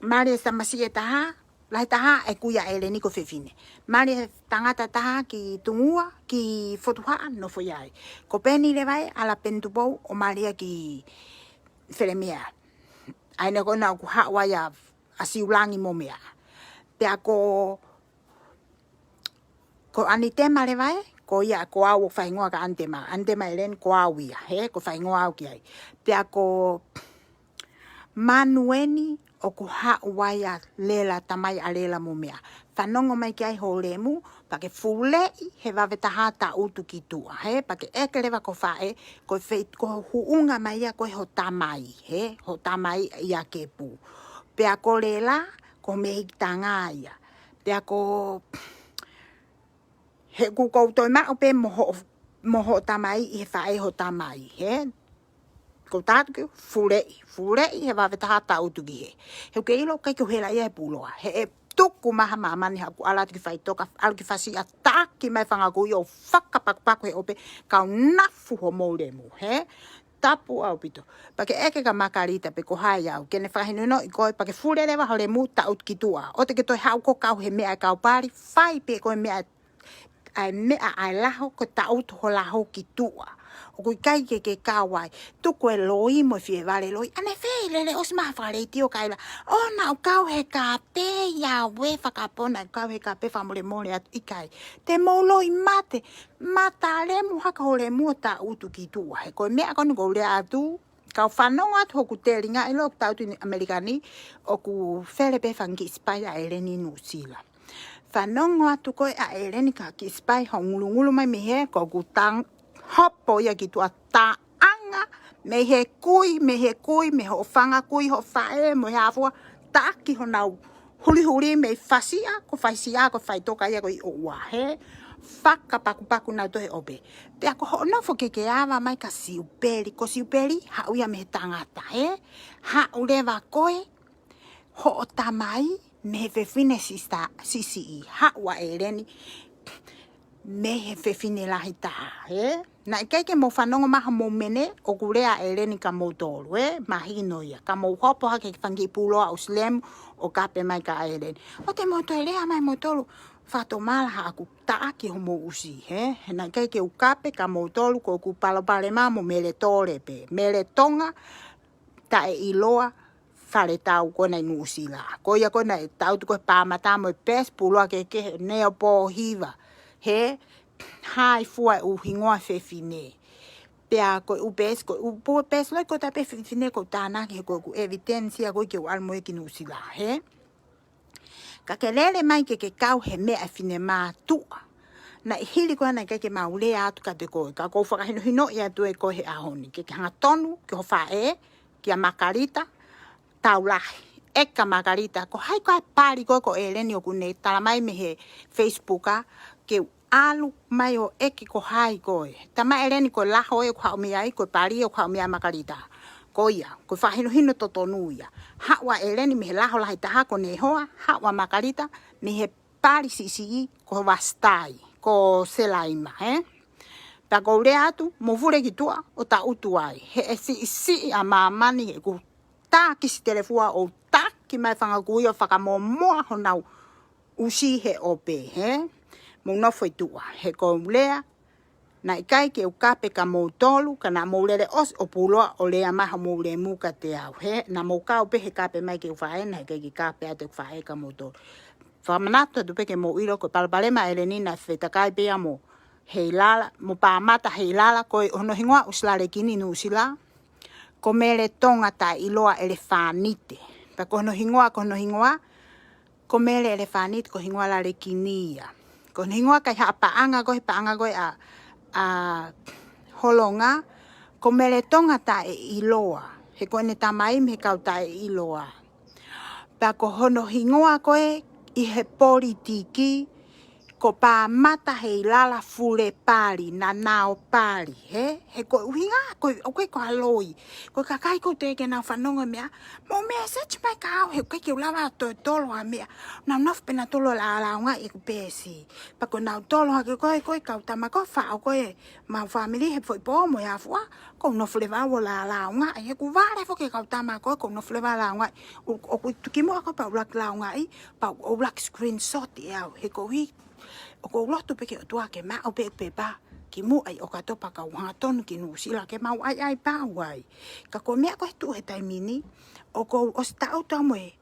mali e tamasiʻi ʻe taha, lahi taha ʻa e kui ʻa ʻEleni ko e fefine. Mali e tangata ʻe taha ki Tungua, ki Fotuhaʻa, nofo ia ai. Ko Peni leva ē, ʻAla Peni Tupou, ʻo mali ia ki Felemea. ʻA ena ko ena ʻoku haʻu ai ʻa, ʻa Siulangi mo meʻa. Pea ko, ko ʻAnitema leva ē, ko ia ko au ʻoku faihingoa kia ʻAnitema. ʻAnitema ʻEleni ko au ia, hē, ʻoku faihingoa au ki ai. Pea ko Manueni ʻoku haʻu ai ʻa Lela, tamai ʻa Lela mo meʻa. Fanongo mai ki ai Holemu, pea ke fuleʻi he vave taha taʻutu ki tuʻa, hē, pea ke ʻeke leva ko faʻē, ko e fei-, ko e huʻunga mai ia ko e ho tamai, hē, ho tamai ia Kepu. Pea ko Lela, ko e mehikitanga ia. Pea ko, he ʻoku ou toe maʻu pē mo hoʻo, mo hoʻo tamai ʻi he faʻē ho tamai, hē? Ko u tala atu ke fuleʻi, fuleʻi he vave taha taʻutu ki hē. He ʻoku ke ʻilo ʻikai ke u hela ia he puloa. He ʻe tuku mai ha māmani haʻaku ʻalu atu ki faʻitoka, ʻalu ki fasiʻa, taki mai fanga kui ʻo fakapakupaku he ʻope, kau nafu homou lemu, hē? Tapu ʻaupito. Pea ke ʻeke kia Makalita pe ko hai au, ke ne fakahinohinoʻi koe, pea ke fuleʻi leva ho lemu taʻutu ki tuʻa. ʻOua te ke toe haʻu ʻo kau he meʻa ʻa e kau pali, fai pē ko e meʻa ʻa e meʻa ʻa e laho, ko e taʻutu ho laho ki tuʻa. ʻOku ʻikai ke ke kau ai, tuku e loi mo e fie vale loi. ʻAnefē, lele ʻosi mai ha fakaleitiō kaila. ʻO naʻa ku kau he kape ia ʻo e fakapona, kau he kape fakamolemole atu ʻikai. Te mou loi mate, mata lemu hake ho lemu ʻo taʻutu ki tuʻa. He ko e meʻa ko eni ʻoku ou lea atu, kau fanongo atu hoku telinga ʻilo ʻoku taʻutu ʻi ʻAmelika ni, ʻoku fele pē fanga kiʻi sipai ʻa ʻEleni ʻi Nuʻusila. Fanongo atu koe ʻa ʻEleni ka kiʻi sipai hoʻo ngulungulu mai mei hē, ko ʻoku tang hopo ia ki tuʻa taʻanga, mei he kui, mei he kui, mei hoʻo fanga kui, hoʻo faʻē, mo e hā fua, taki honau hulihuli mei fasiʻa, ko fasiʻa, ko faʻitoka ia ko ʻi ʻOua, hē? Fakapakupaku nautolu he ʻope. Pea ko hoʻo nofo ke ke ava mai kia Siupeli, ko Siupeli, haʻu ia mei he tangata, hē? Haʻu leva koe, hoʻo tamai, mei he fefine sisita, sisiʻi, haʻu ʻa ʻEleni, mei he fefine lahi taha, hē? Naʻe ʻikai ke mou fanongo mai ha mōmene ʻoku lea ʻa ʻEleni kia moutolu, ē? Mahino ia, ka mou hopo hake ki he fanga kiʻi puloa ʻo Silemu ʻo kape mai kia ʻEleni. ʻOua te mou toe lea mai moutolu, Fakatomala haʻaku taʻaki homou ʻusi, hē? He naʻe ʻikai ke u kape kia moutolu, ko ʻeku palopalema mo Mele Tole pē. Mele Tonga taʻeʻiloa faletau ko ena ʻi Nuʻusila. Ko ia ko ena ʻe tautu ko e Pāmata mo e Pēsi, Puloa Kehekehe, Neopō Hiva. Hē? Hai fua e ʻū hingoa fefine. Pea ko e ʻū Pēsi, ko e ʻū Pēsi loi ko e taha pē fefine ʻoku ou tānaki he ko ʻeku evidence ia ko ē ke u ʻalu mo ia ki Nuʻusila, hē? Ka ke lele mai ke ke kau he meʻa ʻa e finemātuʻa. Naʻe hili ko ena ʻikai ke mau lea atu kiate koe. Ka ʻoku ou fakahinohinoʻi atu ʻe koe he ʻaho ni. Ke ke hangatonu ki ho faʻē, kia Makalita, Taulahi. ʻEke kia Makalita, ko hai ko ē ʻa e pali ko ē ko ʻEleni ʻoku ne tala mai mei he Facebook ā, ke u ʻalu mai ʻo ʻeke ko hai koe. Tama ʻEleni ko e laho ē ʻoku haʻu mei ai, ko e pali ē ʻoku haʻu mei ai ʻa Makalita. Ko ia, ko e fakahinohino totonu ia. Haʻu ʻa ʻEleni mei he laho lahi taha ko Nehoa, haʻu ʻa Makalita mei he pali siʻisiʻi ko Vasitai, ko Selaima, hē? Pea ʻoku ou lea atu, mou fule ki tuʻa ʻo taʻutu ai. He ʻe siʻisiʻi ʻa māmani he ʻoku tā kisi telefua ʻo taki mai fanga kui ʻo fakamomoa honau ʻusi he ʻope, hē? Mou nofo ʻi tuʻa, he ʻoku ou lea, naʻe ʻikai ke u kape kia moutolu, ka naʻa mou lele ʻosi ʻo Puloa ʻo lea mai homou lemu kiate au, hē? Naʻa mou kau pē he kape mai ki heʻeku faʻē, naʻe ʻikai ke kape atu ʻeku faʻē kia moutolu. Fakamanatu atu pē ke mou ʻilo, ko e palopalema ʻa ʻEleni naʻe fetakai pē ia mo Heilala, mo Pāmata Heilala, ko hono hingoa ʻusi lalekini ʻi Nuʻusila, ko Mele Tonga taʻeʻiloa ʻelefānite. Pea ko hono hingoa, ko hono hingoa, ko Mele ʻelefānite, ko e hingoa lalekini ia. Ko hono hingoa ʻikai haʻa paʻanga ko ē, paʻanga ko ē ʻa, ʻa Holonga, ko Mele Tonga taʻeʻiloa. He ko ʻene tamai mei he kau taʻeʻiloa. Pea ko hono hingoa ko ē ʻi he politiki, ko Pāmata Heilala Fulepali, Nanaopali, hē? He ko e ʻuhinga, ko e, ʻoku ʻikai ko ha loi. Ko e kakai ʻoku teʻeki ke nau fanongo meʻa, mou message mai kia au, he ʻoku ʻikai ke u lava ʻo toe tolo ha meʻa. Nau nofo pē nautolu ʻo lālāungaʻi ʻeku peesi. Pea ko nautolu hake ko ē, ko e kau tama ko ē faʻo ko ē, mau fāmili he foʻi pō mo e afua, ʻoku ou nofo leva ʻo lālāungaʻi, he ʻoku vale foki e kau tama ko ē, ʻoku ou nofo leva ʻo lāungaʻi, ʻo, ʻoku tuki muʻa ko ē pea u laki lāungaʻi, pea u laki screenshot ʻe au, he koeʻuhi, ʻoku ou lotu pē ki he ʻOtua ke maʻu pē ʻeku pepa, ki muʻa ʻi ʻOkatopa ka u hangatonu ki Nuʻusila ke mau ʻaiʻai pau ai. Ka ko e meʻa ko ē tuʻu he taimi ni, ʻoku ou ʻosi taʻutu au mo e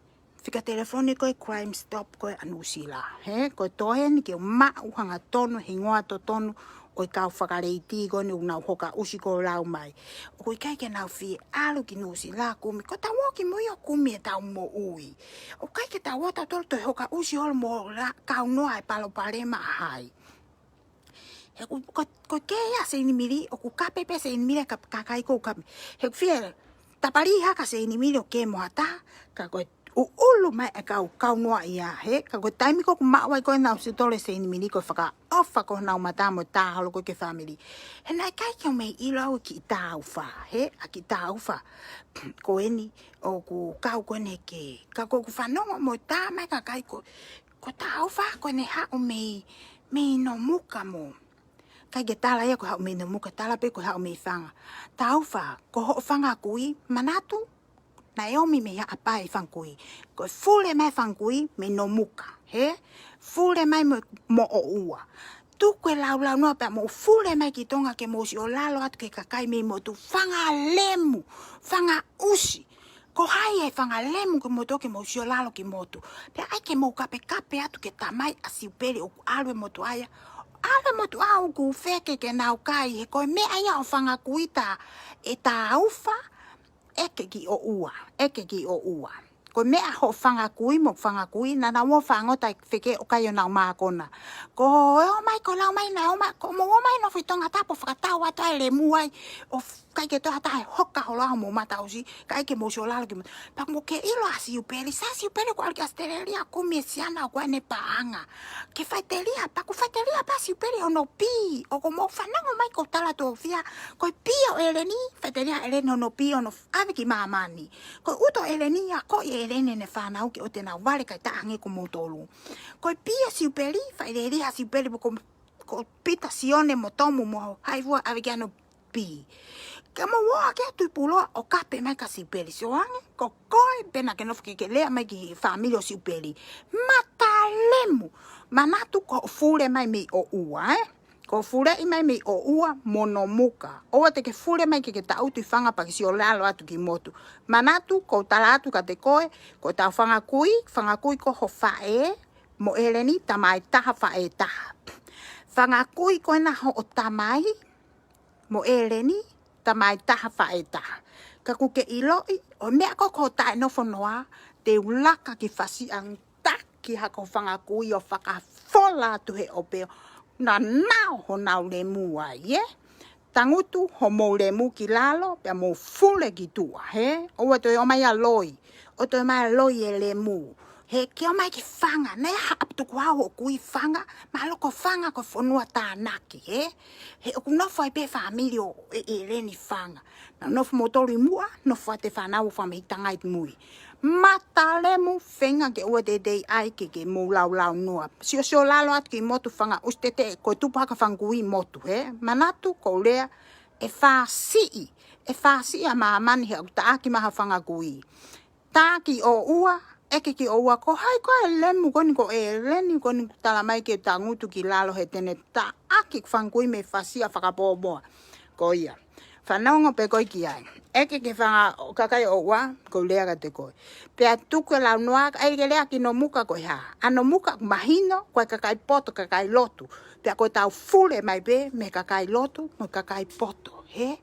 fika telefoni ko ē Crime Stop ko ē ʻa Nuʻusila. Hē, ko e toe eni ke u maʻu hangatonu e hingoa totonu ʻo e kau fakaleiti ko eni ʻoku nau hoka ʻusi ko ē ʻo lau mai. ʻOku ʻikai ke nau fie ʻalu ki Nuʻusila ʻo kumi. Ko ʻetau ō ki mui ʻo kumi ʻetau moʻui. ʻOku ʻikai ke tau ō tautolu ʻo toe hoka ʻusi holo mo la kaunoa e palopalema ʻa hai. He ʻoku, ko, ko e kē ia Seinimili, ʻoku kape pē Seinimili ka, kakai ʻoku kape. He ʻoku fie, tapali hake Seinimili ʻo kē mo ha taha, ka ko e ʻuʻulu mai e kau, kaunoa ia, hē, ka ko e taimi ko ē ʻoku maʻu ai ko ē ʻenau siutole Seinimili ko e fakaʻofa ko honau mata mo tā holo ko ē ki he fāmili. He naʻe ʻikai ke u mei ʻilo au ki Tāufa, hē, ʻa ki Tāufa. Ko eni, ʻoku kau ko eni he kē. Ka ko ʻeku fanongo mo tā mai kakai ko, ko Tāufa, ko ʻene haʻu mei, mei Nomuka mo. ʻIkai ke tala ia ko e haʻu mei Nomuka, tala pē ko e haʻu mei fanga. Tāufa, ko hoʻo fanga kui, manatu, naʻe ʻomi mei Haʻapai fanga kui. Ko e fule mai fanga kui, mei Nomuka, hē? Fule mai mo, mo ʻOua. Tuku e laulaunoa pea mou fule mai ki Tonga ke mou siʻi ʻo lalo atu ki he kakai mei motu, fanga lemu, fanga ʻusi. Ko hai e fanga lemu ke motu ke mou siʻi ʻo lalo ki motu. Pea ʻai ke mou kapekape atu ki he tamai ʻa Siupeli ʻoku ʻalu e motuʻa ia. ʻAlu e motuʻa ʻoku feke ke nau kai he ko e meʻa ia ʻo fanga kui tā ʻe Tāufa, ʻeke ki ʻOua, ʻeke ki ʻOua. Ko e meʻa hoʻo fanga kui mo fanga kui, naʻa nau ō fāngota ʻo feke ʻo kai honau mākona. Ko e ō mai, ko e lau mai, naʻe ō mai, ko mou ō mai nofo ʻi Tongatapu ʻo fakatau atu ai e lemu ai, ʻo f-, ʻikai ke toe ha taha ʻe hoka holo ai homou mataʻusi, kae ʻai ke mou siʻi ʻo lalo ki mo-, pea mou ke ʻilo ʻa Siupeli, sai Siupeli ʻoku ʻalu ki ʻAositelēlia ʻo kumi e siana ʻoku ʻi ai ʻene paʻanga. Ke faʻiteliha, pea ʻoku faʻiteliha pē ʻa Siupeli hono pī, ʻoku mou fanongo mai ʻoku ou tala atu ʻoku fiha, ko e pī ʻo ʻEleni, faʻiteliha ʻEleni hono pī hono ʻave ki māmani. Ko e ʻuto ʻEleni ia, ko e ʻEleni ʻene fānau ke ʻoua te nau vale kae taʻahangē ko moutolu. Ko e pī ʻa Siupeli, faʻiteliha Siupeli pe ko, ko Pita Sione mo Tomu mo hai fua ʻave ki ai hono pī. Ka mou ō hake atu ʻi Puloa ʻo kape mai kia Siupeli. Sio ange, ko koe pē naʻa ke nofo ke ke lea mai ki he fāmili ʻo Siupeli. Mata lemu. Manatu ko hoʻo fule mai mei ʻOua, ē? Ko hoʻo fuleʻi mai mei ʻOua mo Nomuka. ʻOua te ke fule mai ke ke taʻutu ʻi Fanga pea ke sio lalo atu ki motu. Manatu ʻoku ou tala atu kiate koe, ko ʻetau Fanga kui, Fanga kui ko ho faʻē mo ʻEleni, tamai taha faʻē taha. Fanga kui ko ena hoʻo tamai mo ʻEleni, tamai taha faʻē taha. Ka ʻoku ke ʻiloʻi, ʻo meʻa ko ē ko e taʻe nofo noa, te u laka ki fasiʻanga taki hako Fanga kui ʻo fakafola atu he ʻope ʻo nānā honau lemu ai, ē? Tangutu homou lemu ki lalo, pea mou fule ki tuʻa, hē? ʻOua toe ʻomai ʻa Loi, ʻoua toe ʻomai ʻa Loi e lemu. Hē, ke ʻomai ki Fanga, naʻe haʻaputukuau hoʻo kui Fanga, mahalo ko Fanga ko e fonua tānaki, hē? He ʻoku nofo ai pē fāmili ʻo ʻEleni Fanga. Naʻa nau nofo moutolu ʻi muʻa, nofo atu e fānau ʻo Fanga mei he tangai ki mui. Mata lemu, feinga ke ʻoua te te ʻai ke ke mou laulaunoa. Siosio lalo atu ki motu Fanga ʻosi te te ko e tupu hake Fanga kui motu, hē? Manatu ʻoku ou lea, ʻe fāsiʻi, ʻe fāsiʻi ʻa māmani he ʻoku taʻaki mai ha Fanga kui. Tā ki ʻOua, ʻeke ki ʻOua ko hai ko e lemu ko eni ko ʻEleni ko eni ʻoku tala mai ke tangutu ki lalo he te ne taʻaki Fanga kui mei fasiʻa fakapōpō. Ko ia. Fanongo pē koe ki ai. ʻEke ki he fanga ʻo kakai ʻOua, ʻoku ou lea kiate koe. Pea tuku e launoa, ʻai ke lea ki Nomuka ko e hā. ʻA Nomuka ʻoku mahino, ko e kakai poto, kakai lotu. Pea ko ʻetau fule mai pē, mei he kakai lotu, mo e kakai poto, hē?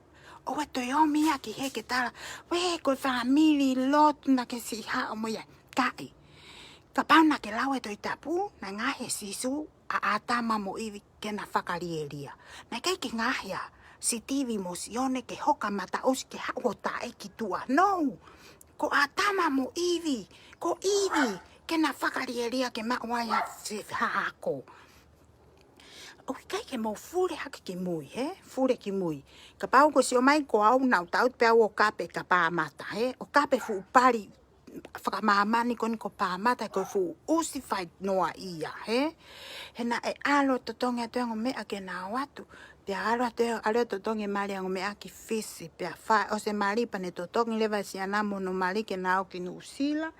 ʻOua toe ʻomi ia ki hē ke tala, ē, ko e fāmili lotu naʻa ke siʻi haʻo mo ia. Kae. Kapau naʻa ke lau e Tohi Tapu, naʻe ngaohi ʻe Sīsū ʻa ʻĀtama mo ʻIvi ke na fakalielia. Naʻe ʻikai ke ngaohi ʻa Sitivi mo Sione ke hoka mataʻusi ke haʻu ʻo taʻe ki tuʻa. No! Ko ʻĀtama mo ʻIvi, ko ʻIvi, ke na fakalielia ke maʻu ai ʻa e hako. ʻOku ʻikai ke mou fule hake ki mui, hē? Fule ki mui. Kapau ko e sio mai ko au naʻa ku taʻutu pē au ʻo kape ka Pāmata, hē? ʻO kape fuʻu pali fakamāmani ko eni ko Pāmata ko e fuʻu ʻusi fai noa ia, hē? He naʻe ʻalu ʻo totongi atu e ongo meʻa ke na ō atu. Pea ʻalu atu, ʻalu ʻo totongi e mali e ongo meʻa ki Fisi. Pea fai ʻosi e mali pea ne totongi leva ʻe Siana mo hono mali ke na ō ki Nuʻusila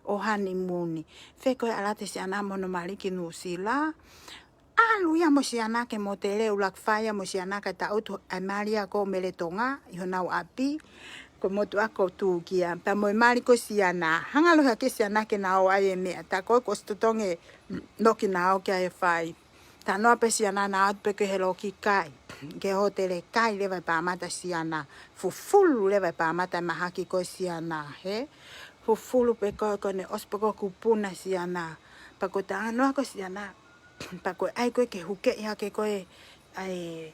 ʻo hanimuni. Fē ko e ʻalu atu ʻe Siana mo hono mali ki Nuʻusila. ʻAlu ia mo Siana ki he mōtele ʻuluaki, fai ia mo Siana kae taʻutu ʻa e mali ia ko Meletonga ʻi honau ʻapi. Ko e motuʻa ko Tūkia. Pea mo e mali ko Siana. Hanga lohi hake Siana ke na ō ʻai e meʻa. Tā ko ē kuo ʻosi totongi e loki na ō ki ai ʻo fai. Talanoa pē Siana na ō atu pē ki he loki kai. Ki he hōtele, kai leva ʻe Pāmata Siana. Fufulu leva ʻe Pāmata e mahaki ko Siana, hē? Fufulu pē ko ē ko ʻene ʻosi pē ko ē kuo puna Siana. Pea ko e talanoa ko Siana. Pea ko e ʻai ko ē ke hukeʻi hake ko ē, ʻai,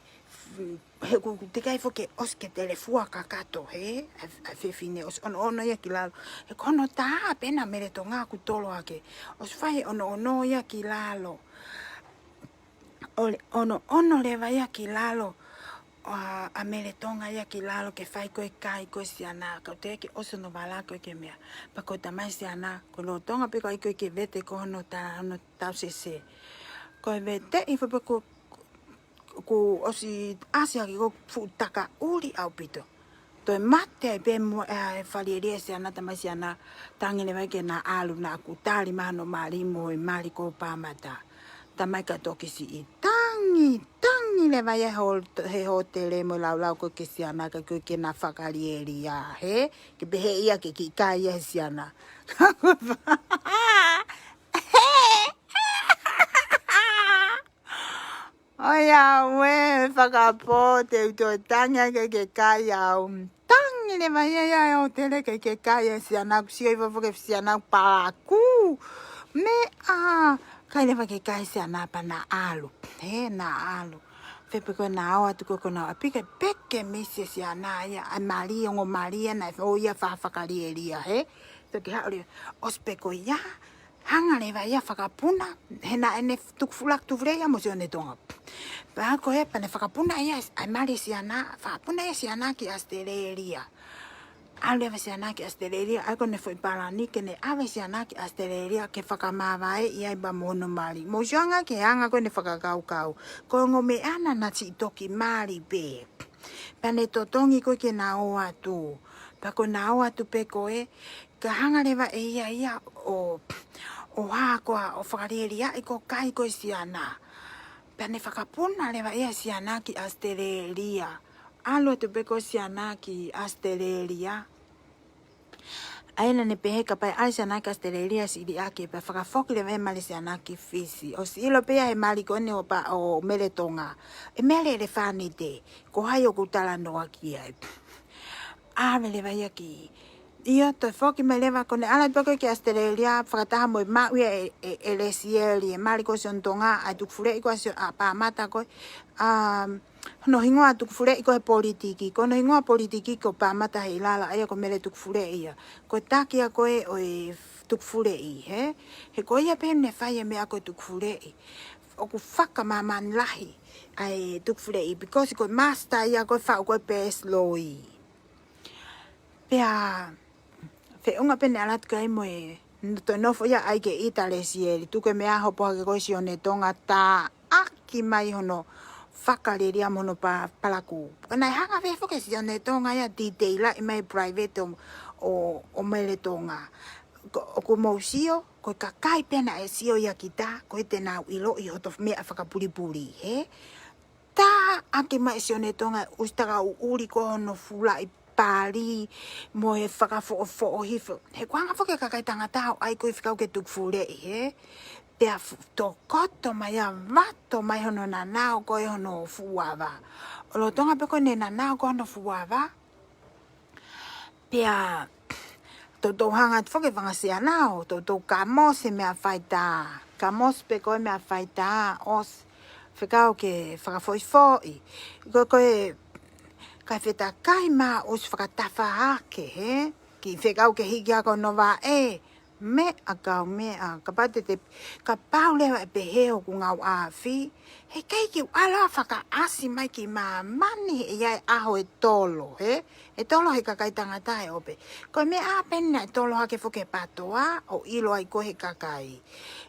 he ʻoku teʻeki ai foki ke ʻosi ke telefua kakato, hē? ʻA e, ʻa e fefine ʻosi ʻonoʻono ia ki lalo. He ko hono taha pē ena Meletonga ʻoku tolo hake. ʻOsi fai e ʻonoʻono ia ki lalo. ʻO le-, ʻonoʻono leva ia ki lalo. ʻA, ʻa Meletonga ia ki lalo ke fai ko ē kai ko ē Siana. Ka ʻoku teʻeki ke ʻosi hono vala ko ē ke meʻa. Pea ko e tamai Siana, ko e lolotonga pē ko ē ʻai ko ē ke vete ko hono ta-, hono tausese. Ko e veteʻi foki pē kuo, kuo ʻosi ʻasi hake ko e fuʻu taka ʻuli ʻaupito. Toe mate ai pē mo e, ʻa e fakalielia ʻe Siana, tamai Siana, tangi leva ia ke na ʻalu, naʻa ku tali mai hono mali mo e mali ko Pāmata. Tamai ka toki siʻi tangi, tangi leva ia he hō-, he hōtele mo e laulau ko ē ki Siana ka ko ē ke na fakalielia, hē? Ke pehē ia ke kiʻi kai ia ʻe Siana. ʻOiauē, fakapō, te u toe tangi ai ke ke kai au. Tangi leva ia ia he hōtele ke ke kai ʻe Siana, ʻoku sio hifo foki ʻe Siana ʻoku palakū. Meʻa, kai leva ke kai Siana pea na ʻalu. Hē, na ʻalu. Fē pē ko ē na ō atu ko ē ki honau ʻapi kae peke misi ʻe Siana ia, ʻa e mali, ongo mali ia naʻe ō ia ʻo fakalielia, hē. Toki haʻu leva, ʻosi pē ko ia, hanga leva ia ʻo fakapuna, he naʻe ne tuku fula tuku fule ia mo Sione Tonga. Pea ko ē pea ne fakapuna ia, ʻa e mali ʻe Siana, fakapuna ia ʻe Siana ki ʻAositelēlia. ʻAlu leva ʻe Siana ki ʻAositelēlia, ʻa ia ko ʻene foʻi palani ke ne ʻave ʻe Siana ki ʻAositelēlia ke fakamāvaeʻi ai pea mo hono mali. Mou sio ange ki he anga ko ē ʻene fakakaukau. Ko e ongo meʻa naʻa na siʻi toki mali pē. Pea ne totongi ko ē ke na ō atu. Pea ko ʻena ō atu pē ko ē, ka hanga leva ʻe ia ia ʻo, ʻo hā koā, ʻo fakalielia ʻi ko kai ko e siana. Pea ne fakapuna leva ia siana ki ʻAositelēlia. ʻAlu atu pē ko siana ki ʻAositelēlia. ʻA ia naʻa ne pehē kapau ʻe ʻalu siana ki ʻAositelēlia siʻi liʻaki, pea fakafoki leva e mali siana ki Fisi. ʻOsi ʻilo pē ia he mali ko eni ʻo pa ʻo Mele Tonga. ʻE Mele ʻElefānite, ko hai ʻoku talanoa ki ai? ʻAve leva ia ki ʻIo, toe foki mai leva ko ʻene ʻalu atu pē ko ē ki ʻAositelēlia, fakataha mo e maʻu ia ʻe, ʻe, ʻe Lesieli, e mali ko ē Sione Tonga, ʻa e tukufuleʻi ko ē Sio-, ʻa Pāmata ko ē, ʻa, hono hingoa tukufuleʻi ko ē he politiki, ko hono hingoa politiki ko Pāmata Heilala, ʻa ia ko Mele Tukufuleʻi ia. Ko e taki ia ko ē ʻo e tukufuleʻi, hē? He ko ia pē ne fai e meʻa ko e tukufuleʻi. ʻOku fakamāmani lahi ʻa e tukufuleʻi, because ko e master ia ko ē faʻu ko ē peesi loi. Pea feʻunga pē ʻene ʻalu atu ki ai mo e n-, toe nofo ia ʻai ke ʻita Lesieli, tuku e meʻa hopo hake ko ē Sione Tonga tāʻaki mai hono fakalielia mo hono pa-, palakū. Ko ʻene hanga pē foki ʻe Sione Tonga ia titeilaʻi mai private ʻo, ʻo, ʻo Mele Tonga. Ko, ʻoku mou sio, ko e kakai pē naʻe sio ia kita, ko e te nau ʻiloʻi hoto meʻa fakapulipuli, hē? Tāʻaki mai Sione Tonga ʻusi taka ʻuʻuli ko hono fulaʻi pali mo e fakafoʻofoʻo hifo. He kuo hanga foki e kakai tangata ʻo ʻai ko e fekau ke tukufuleʻi, hē? Pea fu-, tokoto mai ʻa vato mai hono nanao ko ē hono fuava. ʻO lolotonga pē ko ʻene nanao ko ē hono fuava. Pea toutou hanga atu foki e fanga siana ʻo toutou kamosi e meʻa faitā. Kamosi pē ko ē meʻa faitā, ʻosi fekau ke fakafoʻifoʻi. Ko, ko e kai fetakai mā ʻosi fakatafa hake, hē? Ki fekau ke hiki hake hono vaʻe. Meʻa kau meʻa, kapau te te, kapau leva ʻe pehē hoku ngāue ʻaʻaku, he ʻikai ke u ʻalu ʻo fakaʻasi mai ki māmani he ʻe ʻi ai e ʻaho ʻe tolo, hē? ʻE tolo he kakai tangata he ʻope. Ko e meʻa pē naʻe tolo hake foki he pātoa, ʻo ʻilo ai ko ē he kakai.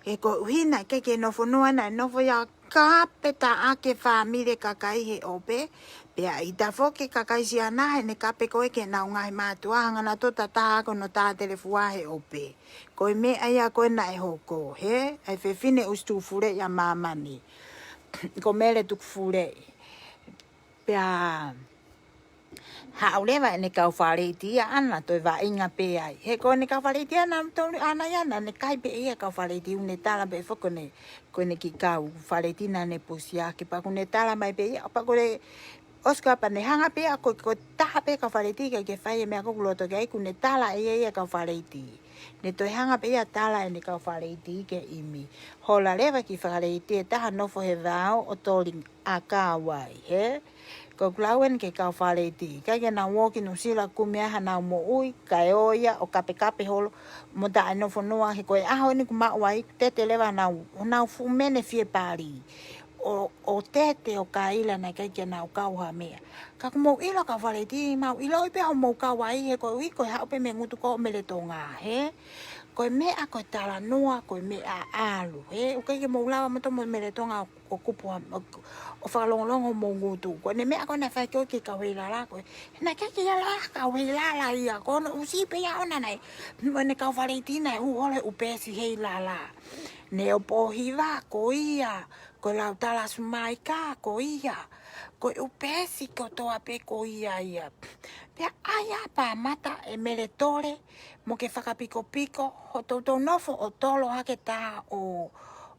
He koeʻuhi naʻe ʻikai ke nofo noa, naʻe nofo ia kape taʻaki e fāmili e kakai he ʻope, pea ʻita foki e kakai siana heʻene kape ko ē ki heʻenau ngaahi mātuʻa, hanga nautolu ʻo tataha ko hono tā telefua he ʻope. Ko e meʻa ia ko ē naʻe hoko, hē? ʻA e fefine ʻosi tukufuleʻi ʻa māmani. Ko Mele Tukufuleʻi. Pea haʻu leva ʻene kau faleiti ia ʻana, toe vaʻinga pē ai. He ko ʻene kau faleiti ʻana, tolu ʻana ia ʻana, ne kai pē ia kau faleiti, ʻoku ne tala pē foki ko ʻene, ko ʻene kiʻi kau faleiti naʻa ne pusiaki, pea ʻoku ne tala mai pē ia, pea ko e ʻosi ko ia pea ne hanga pē ia ko, ko e taha pē kau faleiti ʻikai ke fai e meʻa ko ē ʻoku loto ki ai, ʻoku ne tala ʻe ia ia kau faleiti. Ne toe hanga pē ia tala ʻene kau faleiti ke ʻimi. Hola leva e kiʻi faleiti ʻe taha nofo he vao ʻo toli ʻakau ai, hē? Ko ʻeku lau eni ki he kau faleiti. ʻIkai ke nau ō ki Nuʻusila kumi ai hanau moʻui, kae ō ia ʻo kapekape holo mo taʻe nofo noa he ko e ʻaho eni ʻoku maʻu ai, tete leva nau, nau fuʻu mene fie pali. ʻO, ʻo tete ʻo kaila naʻe ʻikai ke nau kau ha meʻa. Ka ʻoku mou ʻilo kau faleiti, mau ʻiloʻi pē hoʻomou kau ai he koeʻuhi ko e haʻu pē mei he ngutu ko ē ʻo Mele Tonga, hē? Ko e meʻa ko e talanoa, ko e meʻa ʻalu, hē? ʻOku ʻikai ke mou lava moutolu mo Mele Tonga ʻo, ʻo kupu ha, ʻo, ʻo fakalongolongo homou ngutu. Ko ʻene meʻa ko ē naʻe fai ko ē ki he kau Heilala ko ē. Naʻe ʻikai ke ʻi ai ha kau Heilala ia, ko hono ʻusi pē ia ʻoʻona naʻe, mo ʻene kau faleiti naʻe hū holo he ʻū peesi Heilala. Neopō Hiva, ko ia, ko Lautala Sumaika, ko ia. Ko e ʻū peesi kotoa pē ko ia ia. Pea ʻai ʻa Pāmata ʻe Mele Tole, mo ke fakapikopiko, hoʻo toutou nofo ʻo tolo hake tā ʻo,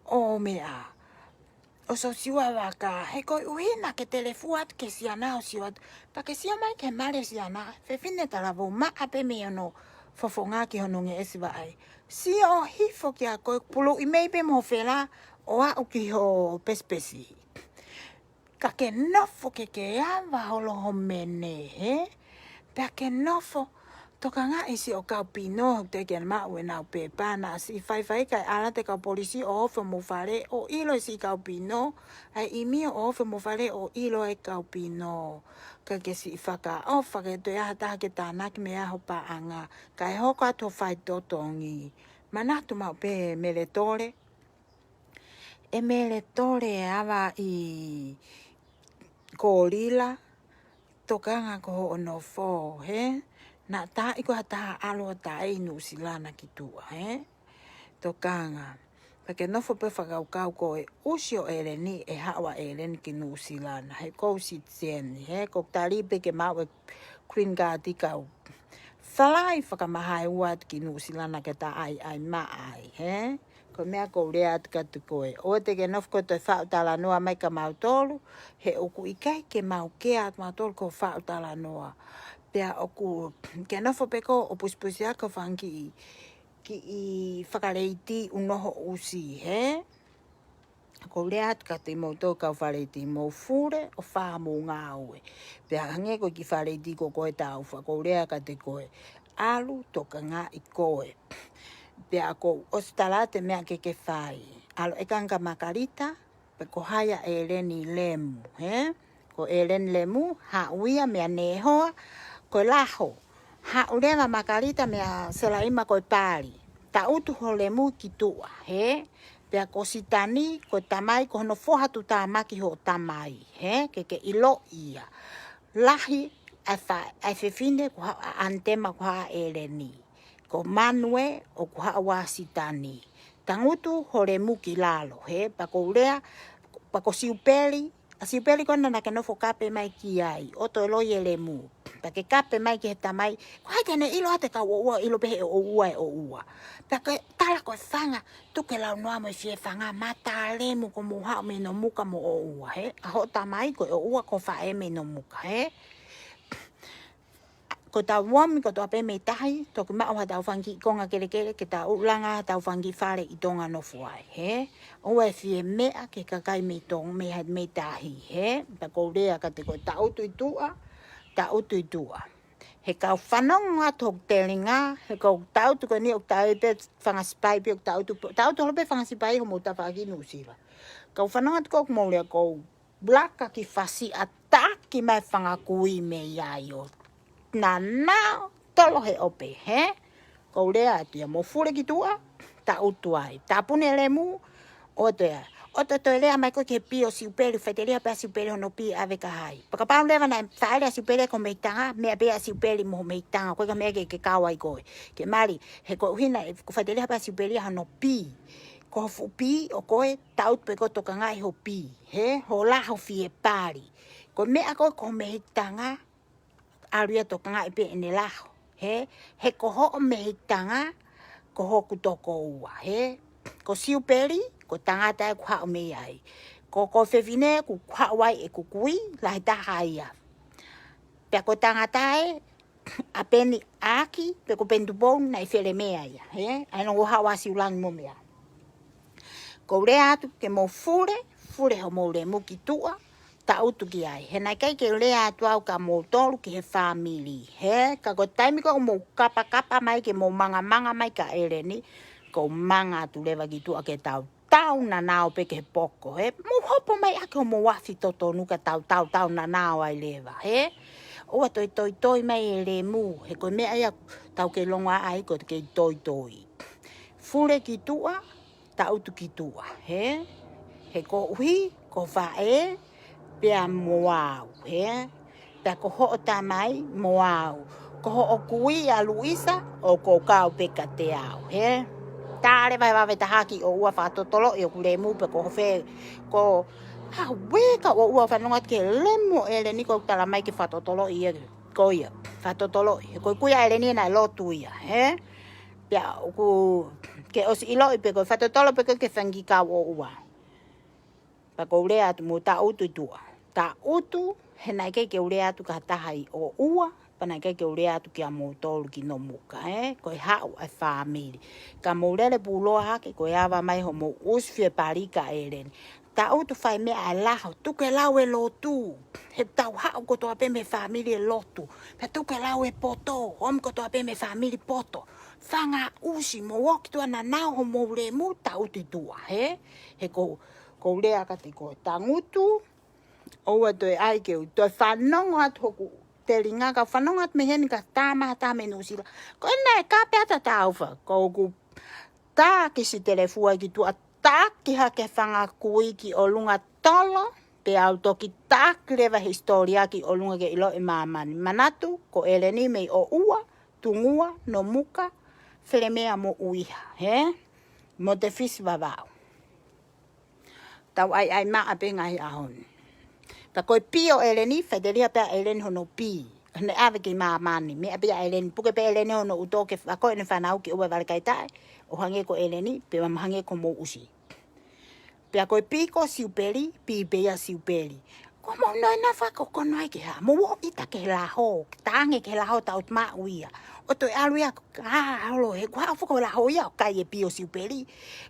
ʻo meʻa. ʻO Sosiua Vaka, he koeʻuhi naʻa ke telefua atu ki he siana ʻo sio atu. Pea ke sio mai ki he mali siana, fefine talavou maʻa pē mei hono fofonga ki hono ngeʻesi vaʻe. Sio hifo kia koe puluʻi mei pē mo fela ʻo aʻu ki ho pesipesi. Ka ke nofo ke ke ava holo ho mene, hē? Pea ke nofo, tokangaʻi siʻo kau pino, te ke maʻu ʻenau pepa naʻa siʻi faifai kae ʻalu atu e kau polisi ʻo ofi homou fale ʻo ʻilo e siʻi kau pino, ʻa e ʻimi ʻo ofi homou fale ʻo ʻilo e kau pino. Ka ke siʻi fakaʻofa ke toe ʻi ai ha taha ke tānaki mei ai ho paʻanga, kae hoko atu ho faitotongi. Manatu maʻu pē Mele Tole. ʻE Mele Tole ava ʻi Kolila, tokanga ko hoʻo nofo, hē? Naʻa taaʻi koe ha taha ʻalu ʻo taʻe ʻi Nuʻusila na ki tuʻa, hē? tokanga. Pea ke nofo pē fakakaukau ko e ʻusi ʻo ʻEleni, ʻe haʻu ʻa ʻEleni ki Nuʻusila na. He ʻoku ou citizen, he ʻoku ou tali pē ke maʻu e green card ʻi kau fly fakamahae ua atu ki Nuʻusila na ke ta ʻai ʻai maʻa ai, he? Ko e meʻa ʻoku ou lea atu kiate koe. ʻOua te ke nofo koe ʻo toe faʻu talanoa mai kia mautolu, he ʻoku ʻikai ke mau kea atu mautolu ko e faʻu talanoa. Pea ʻoku ke nofo pē koe ʻo pusipusi ʻaki ho fanga kiʻi, kiʻi fakaleiti ʻunoho ʻusi, he? ʻOku ou lea atu kiate kimoutolu kau faleiti, mou fule ʻo fai hoʻomou ngāue. Pea hangē ko e kiʻi faleiti ko koe Taufa, ʻoku ou lea kiate koe, ʻalu tokangaʻi koe. Pea ʻoku ou ʻosi tala atu e meʻa ke ke fai. ʻAlu ʻo ʻeke ange kia Makalita pe ko hai ʻa ʻEleni Lemu, he? Ko ʻEleni Lemu, haʻu ia meia Nehoa ko e Laho. Haʻu leva Makalita meia Selaima ko e Pali. Taʻutu ho lemu ki tuʻa, he? Pea ko Sitani, ko e tamai, ko hono foha tuʻutāmaki hoʻo tamai, he? Ke ke ʻiloʻi ia. Lahi ʻa e fa-, ʻa e fefine ko ha-, ʻa ʻAnitema ko haʻa ʻEleni. Ko Manue ʻoku haʻu ʻa Sitani. Tangutu ho lemu ki lalo, he? Pea ʻoku ou lea, pea ko Siupeli, ʻa Siupeli ko ena naʻa ke nofo kape mai ki ai, ʻo toe loi e lemu. Pea ke kape mai ki he tamai, ko hai te ne ʻilo ʻa e kau ʻoʻua, ʻilo pē he ʻoʻua e ʻoʻua. Pea ke tala ko e fanga, tuku e launoa mo e fiefanga, mata lemu ko mou haʻu mei Nomuka mo ʻoʻua, he? ʻA hoʻo tamai ko e ʻoʻua ko e faʻē mei Nomuka, he? Ko ʻetau ō mai kotoa pē mei tahi, toki maʻu haʻatau fanga kiʻi konga kelekele, ke tau langa haʻatau fanga kiʻi fale ʻi Tonga nofo ai, he? ʻOua ʻe fie meʻa ki he kakai mei Tonga, mei ha-, mei tahi, he? Pea ʻoku ou lea kiate koe, taʻutu ʻi tuʻa, taʻutu ʻi tuʻa. He kau fanongo atu hoku telinga, he ʻoku ou taʻutu ko eni ʻoku tau ʻi pē fanga sipai pē ʻoku taʻutu, taʻutu holo pē fanga sipai homou tafaʻaki Nuʻusila. Kau fanongo atu ko ʻoku mou lea ʻoku ou laka ki fasi ʻo taki mai fanga kui mei ai ʻo nanao tolo he ʻope, he? ʻOku ou lea atu ia, mou fule ki tuʻa, taʻutu ai. Tāpuni e lemu, ʻoua toe, ʻoua toe toe lea mai koe ki he pī ʻo Siupeli, faʻiteliha pē ʻa Siupeli hono pī ʻave kia hai. Pea kapau leva naʻe faʻele ʻa Siupeli ko e mehitanga, meʻa pē ʻa Siupeli mo e mehitanga, ko e ka meʻa ke, ke kau ai koe. Ke mali, he koeʻuhi naʻe, ko e faʻiteliha pē ʻa Siupeli hono pī. Ko ho fuʻu pī ʻo koe, taʻutu pē koe ʻo tokangaʻi ho pī, he? Hola ho fie pali. Ko e meʻa ko ē ko e mehitanga, ʻalu ia ʻo tokangaʻi pē ʻene laho, he? He ko hoʻo mehitanga, ko hoku tokoua, he? Ko Siupeli, ko e tangata ē kuo haʻu mei ai. Ko, ko e fefine kuo haʻu ai ʻeku kui, lahi taha ia. Pea ko e tangata ē, ʻa Peni ʻAki, pe ko Peni Tupou naʻe fele meʻa ia, he? ʻA ia naʻe haʻu ʻa Siulangi mo meʻa. ʻOku ou lea atu ke mou fule, fule homou lemu ki tuʻa, taʻutu ki ai. He naʻe ʻikai ke u lea atu au kia moutolu ki he fāmili, he? Ka ko e taimi ko ē ʻoku mou kapakapa mai ke mou mangamanga mai kia ʻEleni, ʻoku ou manga atu leva ki tuʻa ke tau tau nanao pē ki he poko, he? Mou hopo mai ʻaki homou afi totonu ka tau tau tau nanao ai leva, he? ʻOua toe toitoi mai e lemu, he ko e meʻa ia ʻoku tau kei longoaʻa ai ko e kei toitoi. Fule ki tuʻa, taʻutu ki tuʻa, he? He koeʻuhi ko e faʻē pea mo au, he? Pea ko hoʻo tamai mo au. Ko hoʻo kui ʻa Luisa, ʻoku ou kau pē kiate au, he? Tā leva he vave taha ki ʻoʻua fakatotoloʻi hoku lemu pe ko fē, ko, ha, ʻoua ka ʻoʻua fanongo atu ki he lemu ʻo ʻEleni ʻoku tala mai ke fakatotoloʻi ia, ko ia, fakatotoloʻi. He ko e kui ʻa ʻEleni naʻe lotu ia, he? Pea ʻoku ke ʻosi ʻiloʻi pē ko e fakatotolo pē ko e ke fanga kiʻi kau ʻoʻua. Pea ʻoku ou lea atu mou taʻutu ʻi tuʻa. Taʻutu, he naʻe ʻikai ke u lea atu ki ha taha ʻi ʻoʻua, pea naʻe ʻikai ke u lea atu kia moutolu ki Nomuka, he? Ko e haʻu ʻa e fāmili. Ka mou lele pūloa hake, ko e ava mai homou ʻusi fie pali kia ʻEleni. Taʻutu fai meʻa ʻa e laho, tuku e lau e lotu. He tau haʻu kotoa pē mei he fāmili e lotu. Pea tuku e lau e poto, ʻomi kotoa pē mei he fāmili poto. Fanga ʻusi, mou ō ki tuʻa ʻo nanao homou lemu, taʻutu ʻi tuʻa, he? He ʻoku, ʻoku ou lea kiate koe, tangutu, ʻoua toe ʻai ke u toe fanongo atu hoku telinga, ka fanongo atu mei heni ka tā mai ha taha mei Nuʻusila. Ko ena ʻe kape atu ʻa Taufa, ko ʻeku taki sitelefua ki tuʻa, taki hake fanga kui ki ʻolunga tolo, pea u toki taki leva hisitōlia ki ʻolunga ke ʻiloʻi ʻe māmani. Manatu, ko ʻEleni mei ʻoʻua, Tungua, Nomuka, Felemea mo ʻUiha, he? mo Tefisi Vavau. Tau ʻaiʻai maʻa pē ngaahi ʻaho ni. Ka ko e pī ʻo ʻEleni, faʻiteliha pē ʻa ʻEleni hono pī. Naʻe ʻave ki māmani, meʻa pē ʻa ʻEleni, puke pē ʻEleni hono ʻuto ke ako ʻene fānau ke ʻoua vale kai taʻe, ʻo hangē ko ʻEleni, pea mo hangē ko Mouʻusi. Pea ko e pī ko Siupeli, pī pē ia Siupeli. Ko mou noe na fakakono ai ke hā, mou ʻita ke laho, tange ke laho tau maʻu ia. ʻO toe ʻalu ia, ʻa, holo, he kuo haʻu foki ʻo laho ia, ʻo kai e pī ʻo Siupeli.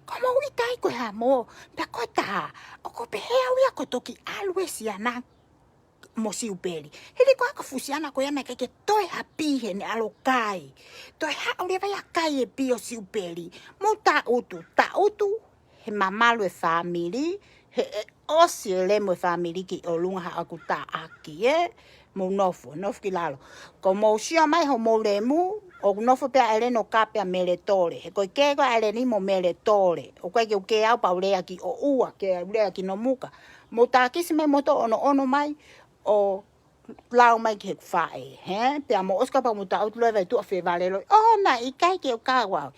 Ko mou ʻita ai ko e hā mou, pea ko e taha, ʻoku pehē au ia ko e toki ʻalu e siana mo Siupeli. Hili ko ā ko e fuʻu siana ko ia naʻe ʻikai ke toe ha pī heʻene ʻalu ʻo kai. Toe haʻu leva ia ʻo kai e pī ʻo Siupeli. Mou taʻutu, taʻutu, he mamalu e fāmili, he ʻe ʻosi e lemu e fāmili ki ʻolunga haʻaku taʻaki, ē? Mou nofo, nofo ki lalo. Ko mou sio mai homou lemu, ʻoku nofo pē ʻa ʻEleni ʻo kape ʻa Meletole. He ko e kē ko ē ʻa ʻEleni mo Meletole. ʻOku ʻikai ke u kē au pea u lea ki ʻoʻua, ke u lea ki Nomuka. Mou takisi mai mou toʻo ʻonoʻono mai, ʻo lau mai ki heʻeku faʻē, hē? Pea mou ʻosi kapau mou taʻutu loi vai tuʻa fevale loi. ʻŌ, naʻe ʻikai ke u kau au.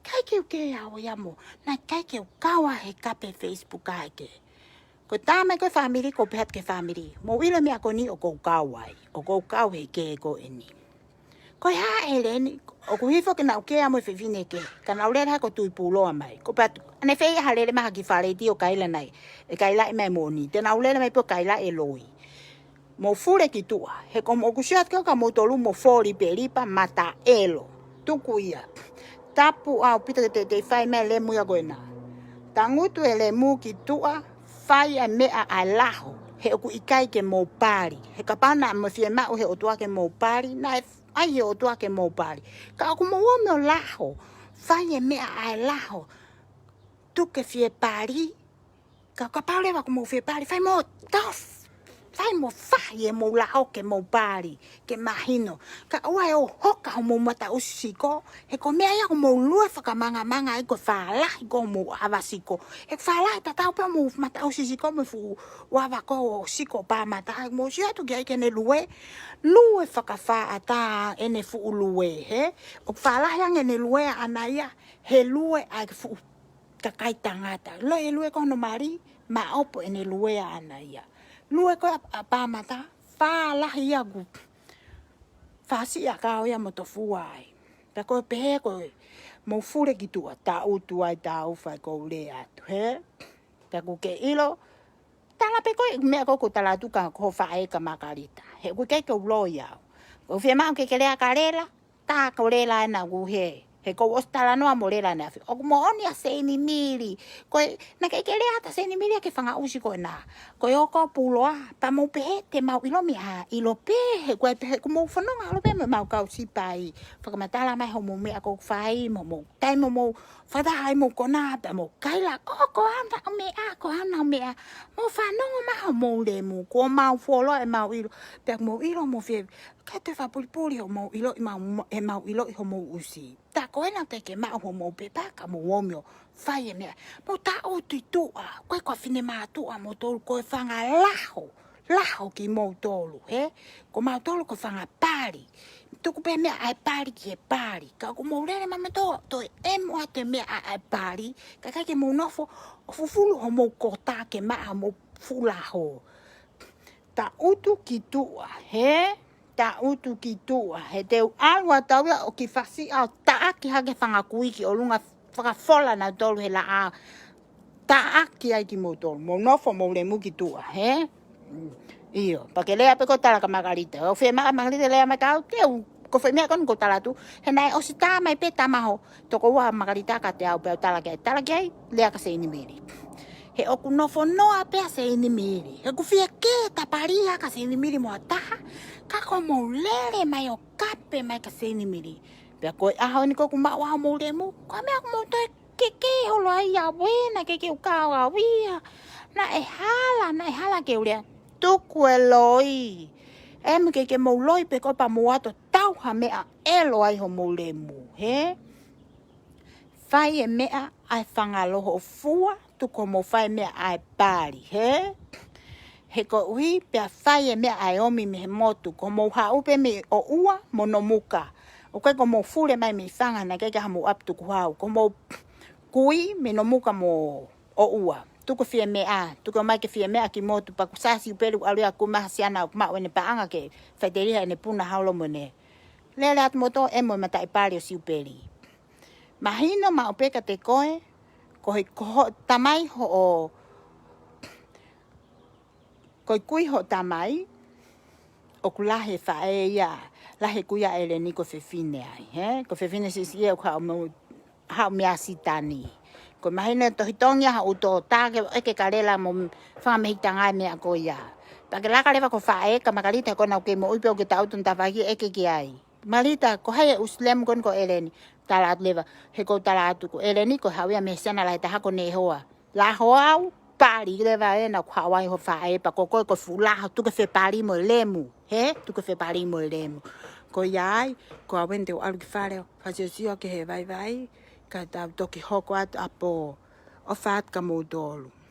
ʻIkai ke u kē au ia mou. Naʻe ʻikai ke u kau au he kape Facebook ai ke. Ko e tā mai ko e fāmili, ko e pehē atu ki he fāmili. Mou ʻilo e meʻa ko eni ʻoku ou kau ai. ʻOku ou kau he kē ko eni. Ko e hā ʻEleni, ʻoku hifo ke nau kē au mo e fefine ke. Ka nau lele hake ʻo tui puloa mai. Ko patu, ʻanefē ia ha lele mai ha kiʻi fale iti ʻo kaila nai. ʻE kaila ʻi mai moʻoni. Te nau lele mai pē ʻo kaila e loi. Mou fule ki tuʻa. He ko mou ʻoku sio atu ke ka mou tolu mou foli pē lipa mata ʻelo. Tuku ia. Tapu ʻaupito ke te, te fai mai lemu ia ko ena. Tangutu e lemu ki tuʻa, fai e meʻa ʻa e laho. He ʻoku ʻikai ke mou pali. He kapau naʻa mo fiemaʻu he ʻOtua ke mou pali, naʻe ʻai he ʻOtua ke mou pali. Ka ʻoku mou ō mei ʻo laho. Fai e meʻa ʻa e laho. Tuku e fie pali. Ka, kapau leva ʻoku mou fie pali, fai mo tough. Fai mo fahi e mou laho ke mou pali, ke mahino. Ka ʻoua ʻe ʻo hoka homou mataʻusi siko, he ko e meʻa ia ʻoku mou lue fakamangamanga ai ko e fālahi ko homou ʻava siko. He fālahi tatau pē homou mataʻusi siko mo e fuʻu ʻava ko ē ʻo siko pā mata, he mou sio atu ki ai ke ne lue, lue fakafāʻata ʻene fuʻu lue, hē? ʻOku fālahi ange ʻene lue ʻaʻana ia, he lue ʻa e fuʻu kakai tangata. Loi e lue ko hono mali, maʻopo ʻene lue ʻaʻana ia. Lue ko ē ʻa, ʻa pā mata, fālahi ia ʻoku fāsiʻi ʻa kau ia mo tofua ai. Pea ko e pehē ko e mou fule ki tuʻa, taʻutu ai tau fai ko u lea atu, hē? Pea ʻoku ke ʻilo, tala pē ko e meʻa ko ē ʻoku tala atu ka ko ho faʻē ka Makalita. He ʻoku ʻikai ke u loi au. ʻOku fiemaʻu ke ke lea ka lela, tā ko lela ena ʻoku hē. He ʻoku ou ʻosi talanoa mo lela ena afi. ʻOku moʻoni ʻa Seinimili. Ko e, naʻe ʻikai ke lea atu ʻa Seinimili ki he fanga ʻusi ko ena. Ko e ʻoku puloa, pea mou pehē te mau ʻilo mei ai, ʻilo pē, he ko e pehē, ʻoku mou fononga ʻalu pē mo ʻemau kau sipa ai. Fakamatala mai homou meʻa ʻoku fai, mo mou, taimi mo mou, fakataha ai mou konā, pea mou kaila, ʻo ko ena ʻa e meʻa, ko ena ʻa e meʻa. Mou fanongo mai homou lemu, kuo mau fuoloa ʻemau ʻilo, pea mou ʻilo mou fie, ʻikai toe fakapulipuli homou ʻiloʻi ʻemau, ʻemau ʻiloʻi homou ʻusi. Tā ko ena te ke maʻu homou pepa ka mou ō mei ʻo fai e meʻa. Mou taʻutu ʻi tuʻa, ko e ko e finemātuʻa moutolu ko e fanga laho, laho kimoutolu, hē? Ko mautolu ko e fanga pali. Tuku pē meʻa ʻa e pali ki he pali. Ka ʻoku mou lele mai mo toe, toe ʻemu atu e meʻa ʻa, ʻa e pali. Ka ʻikai ke mou nofo ʻo fufulu homou kota ke maʻa homou fuʻu laho. Taʻutu ki tuʻa, hē? Taʻutu ki tuʻa. He te u ʻalu atu au ia ʻo kiʻi fāsiʻi ʻo taʻaki hake fanga kui ki ʻolunga fakafola nautolu he laʻā. Taʻaki ai kimoutolu. Mou nofo mou lemu ki tuʻa, hē? Mm. ʻIo, pea ke lea pē ko e tala ka Makalita. ʻOku fiemaʻu ʻa Makalita lea mai ka au, te u, ko e foʻi meʻa ko eni ʻoku ou tala atu. He naʻe ʻosi tā mai pē tama ho tokoua ʻa Makalita kiate au pea u tala ki ai, tala ki ai, lea kia Seinimili. He ʻoku nofo noa pē ʻa Seinimili. He ʻoku fie kē tapali ia kia Seinimili mo ha taha. Ka ko mou lele mai ʻo kape mai kia Seinimili. Pea ko e ʻaho ni ko ē ʻoku maʻu ai homou lemu, ko e meʻa ʻoku mou toe kekē holo ai au ē, naʻe ʻikai ke u kau au ia. Naʻe hala, naʻe hala ke u lea. Tuku e loi. ʻEmau kei ke mou loi pē ko ē pea mou ō ʻo tau ha meʻa ʻelo ai homou lemu, hē? Fai e meʻa ʻa e fanga loho fua, tuku homou fai e meʻa ʻa e pali, hē? He koeʻuhi, pea fai e meʻa ʻa e omi mei he motu, ko homou haʻu pē mei ʻoʻua mo Nomuka. ʻOku ʻikai ko hoʻomou fule mai mei fanga naʻe ʻikai ke ʻi ai hamou ʻapi tukuhau, ko homou Kui mei Nomuka mo ʻOua. Tuku fie meʻa, tuku mai ke fie meʻa ki motu, pea ko Siupeli ʻalu ia ʻo kumi ha siana ʻoku maʻu ʻene paʻanga ke faʻiteliha ʻene puna holo mo ʻene lele atu mo tō e mo e mataʻipali ʻo Siupeli. Mahino maʻu pē kiate koe, ko he ko hoʻo tamai hoʻo, ko e kui hoʻo tamai, ʻoku lahi e faʻē ia, lahi e kui ʻa ʻEleni ko e fefine ai, he? Ko e fefine siʻisiʻi ia ʻoku haʻu mo, haʻu mei Sitani. Ko e mahino tohi Tonga ia haʻu tō tā ke ʻeke Kalela mo fanga mehikitanga e meʻa ko ia. Pea ke laka leva ko faʻē ka Makalita ko ena ʻoku kei moʻui pē ʻoku ke taʻutu na tafaki ʻeke ki ai. Makalita, ko hai e ʻusi lemu ko ena ko ʻEleni? Tala atu leva, he ʻoku ou tala atu ko ʻEleni ko e haʻu ia mei he siana lahi taha ko Nehoa. Laho au, pali leva ena ʻoku haʻu ai hoʻo faʻē pea ko koe ko e fuʻu laho, tuku e fepali mo e lemu. He, tuku e fepali mo e lemu. Ko ia ai, ko au eni te u ʻalu ki fale ʻo fasiosio ki he vaivai, ka tau toki hoko atu ʻapō, ʻofa atu kia moutolu.